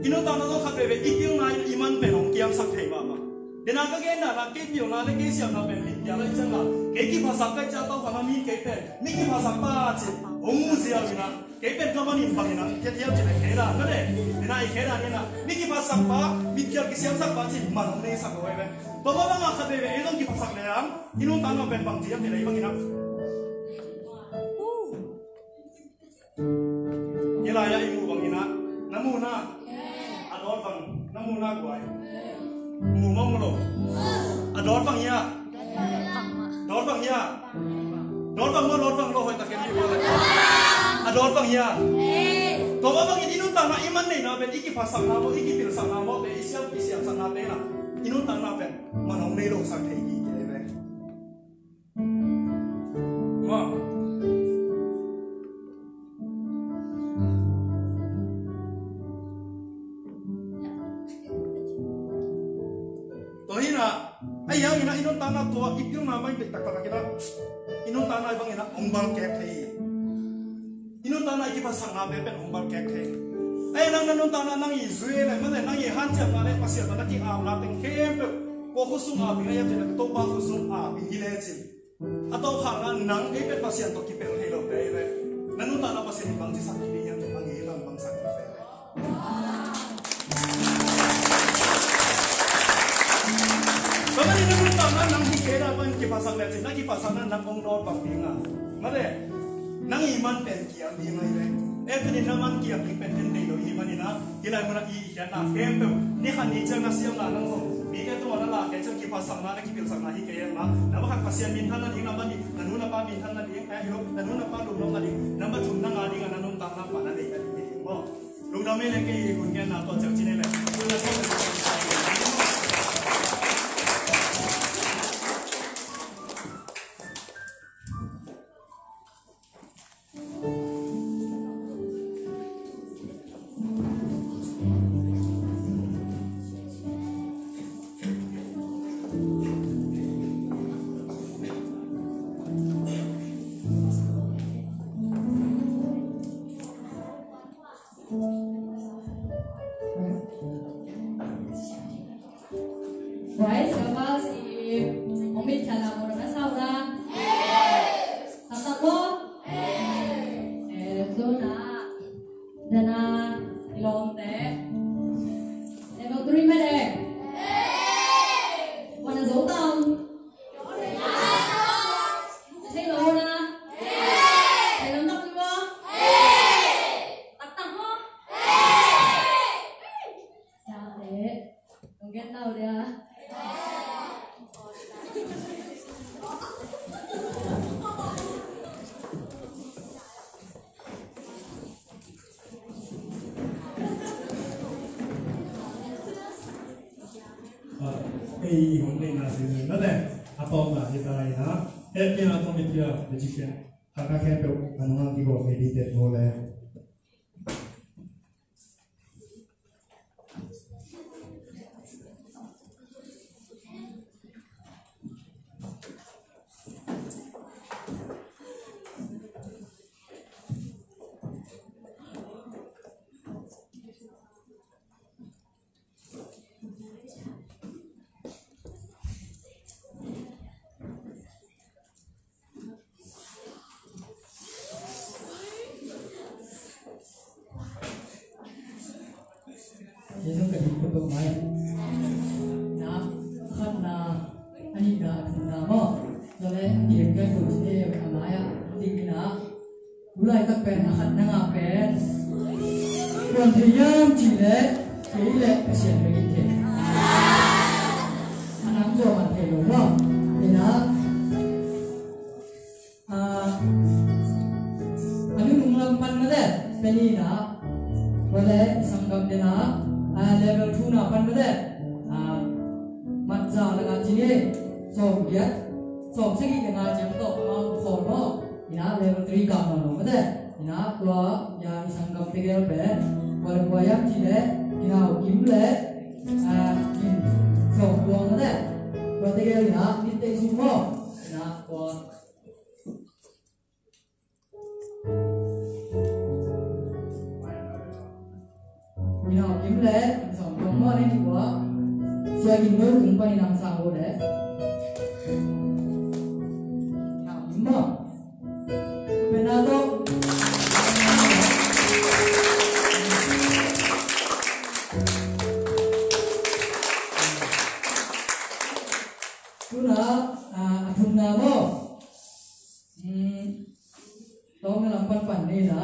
I nuntakna tawh khat veve, i pilna in i man pen hong kiamsak thei mahmah. Dena ka genna na, kei pilna le kei siamna pen mit pial ahi ciang a, kei kiphasak ka hih ciang tawh khat na mi kei pen, mi kiphasak pa ci, hong mu ziau in ah. Kei pen ka manin bangin ah, kei thiam cih leh kei dan ka ne. Nina i kei dan in ah, mi kiphasak pa, mi phial kisiamsak pa cih man hong neisak lo hi ve. Tua mah bangah khat veve ei zong kiphasak leh ang, i nuntakna pen bang ci hiam cih leh i bangin ah. Hih lai-ah i muh bangin ah, na muhna, a dawt bang, na muhna guai. Mu mah mu lo. A dawt bang hiam? Dawt bang hiam? Dawt bang maw, dawt bang lo, hoih takin i bawl lai. A dawt bang hiam? Tua mah bangin i nuntakna, i man neihna pen, i kiphasakna maw, i kipilsakna maw pen, i siam, i siamsakna pen ah, i nuntakna pen man hong nei lo sak thei kik kei ve. Maw. Tua hi na, a hiang hi na, i nuntakna tua, i pilna mah in deih taktak hi na, i nuntakna bangin ah hong balkek thei. I nuntakna i kiphasakna pen pen hong balkek thei. A hiang nang na nuntakna nang i zui le, mah le nang i hanciamna le, Pasian tawh na ki-apna teng khempeuh, kua khut sung ap ding a hiam cih leh, Topa khut sung ap ding hi lecin. A tawpkhakna nang ei pen Pasian tawh kipel thei lo te ei ve. Na nuntakna Pasian in bangci sak ding hiam, a ngei bang bang sak ding te. Tua manin na nuntakna nang hi kei dan pan kiphasak lecin, na kiphasakna nang hong dawt bang ding a. Mah le, nang i man pen kiam ding ahi ve. Ei pen in na man kiam ding pen en nei lo i hih manin ah, hih lai munah i khiatna khempeuh, ni khat ni ciang na siamna nang zong, mite tungah na lak khit ciang kiphasakna, na kipilsakna hi kei e mah. Nambat khat Pasian minthan nading, nambat nih na nu na pa minthan nading, eh, hi lo, na nu na pa lungdam nading, nambat thum na nga ding a na nuntakna pan na neih nading hi ding maw. Lungdam ei le, kei hun ngenna tua ciang ci nei le. Hun na tua ciang ci nei le. Dana, i lawmte. Level three mah de. Wan a zo tam. Thei lo na. Thei lo nak maw. Taktak maw. Siate. Kong gen tau dia. Ei, hong neihna si zen na le. A tawpna hi ta hi na. Hehpih in a tawm i pia magician. Khat na khempeuh a nungah kigawm ei ding tet maw le. Jesu ka dik kutuk mai. Na, khatna, a nihna, a thumna maw. Tua leh, dik ka kutuk ci a mai ah, dik na. Tulaitak pen a khatna ngah pen kuan thei hiam cih leh kei leh Pasian bek in thei. A nang zong man thei lo maw? Ina, a, a nunung lam pan mate pen ina, tua leh i sanggam dena, a, level two na pan mate, a, matza laka cini sawm giat sawm sagih le nga ciang tawh amau khawl maw? Ina level three kah nawn lo mate. Ina tua ya i sanggam tegel pen kua le kua hiam cih leh i nau Kim le, a, Kim Sawm Tuang mate. Tua tegel ina nittei sung maw? Ina tua Ina Kim le Kim Sawm Tuang maw, ne ni kua. Sia Gin Nul kung panin ang sang o le. Ina Kim maw. Pen na to. Tuna, a, a thumna maw. Hmm. Tawng na lam pan pan ni na.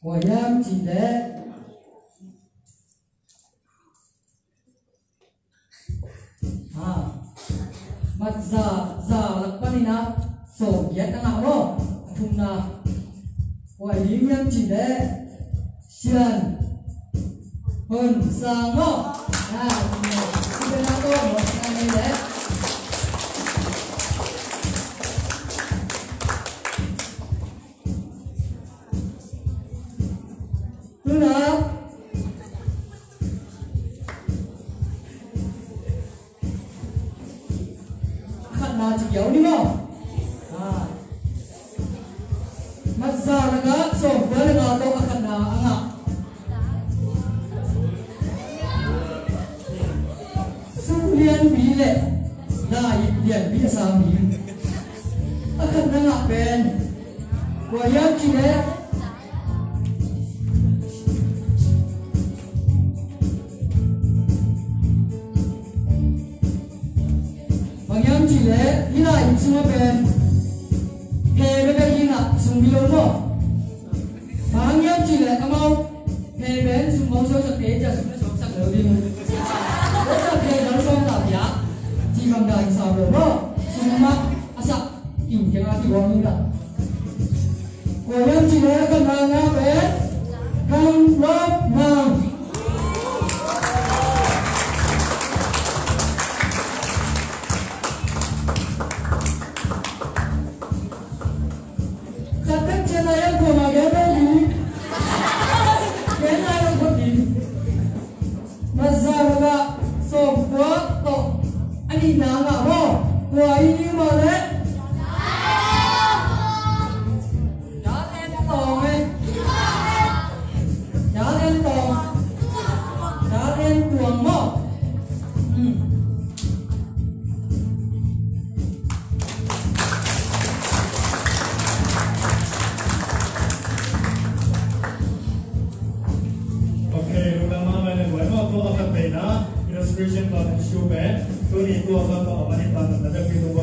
Kua hiam cih leh ha, mat za, za lak panin a sawm giat a ngah maw? A thumna kua hiam cih leh Sian Hun Sang maw? Ha, a thumna. Sian a tawh maw? Sian a nei leh. Tuna khatna ci kiau ni maw? Ah. Mat za laka sawm kua le nga tawh a khatna a ngah. Sum lianpi le lai lianpi a sa mi. A khatna ngah pen kua hiam cih leh bang hiam cih leh hih lai inn sungah pen phe bebe hi-in ah sum hi lo maw? Bang hiam cih leh amau phe pen sum mawk suaksuak te ciah sum na suaksak lo ding. Tua ciah phe dang suak ta piak ci bang dang sau lo maw? Sum mah a sak king kiangah kiguang in ah. Kua hiam cih leh a khatna ngah pen Thang Lop Nang. Khat kan cian lai an kua ma gen lo ding. Gen lai lo kua ding. Mat za laka sawm kua tawh a nihna ngah maw? Kua hi ding maw leh? Jalen Tawng eh. Jalen Tawng. Jalen Tuang maw? Hmm. Christian Fellowship pen tuni tua zah tawh a man in tangtun na biakpitu ko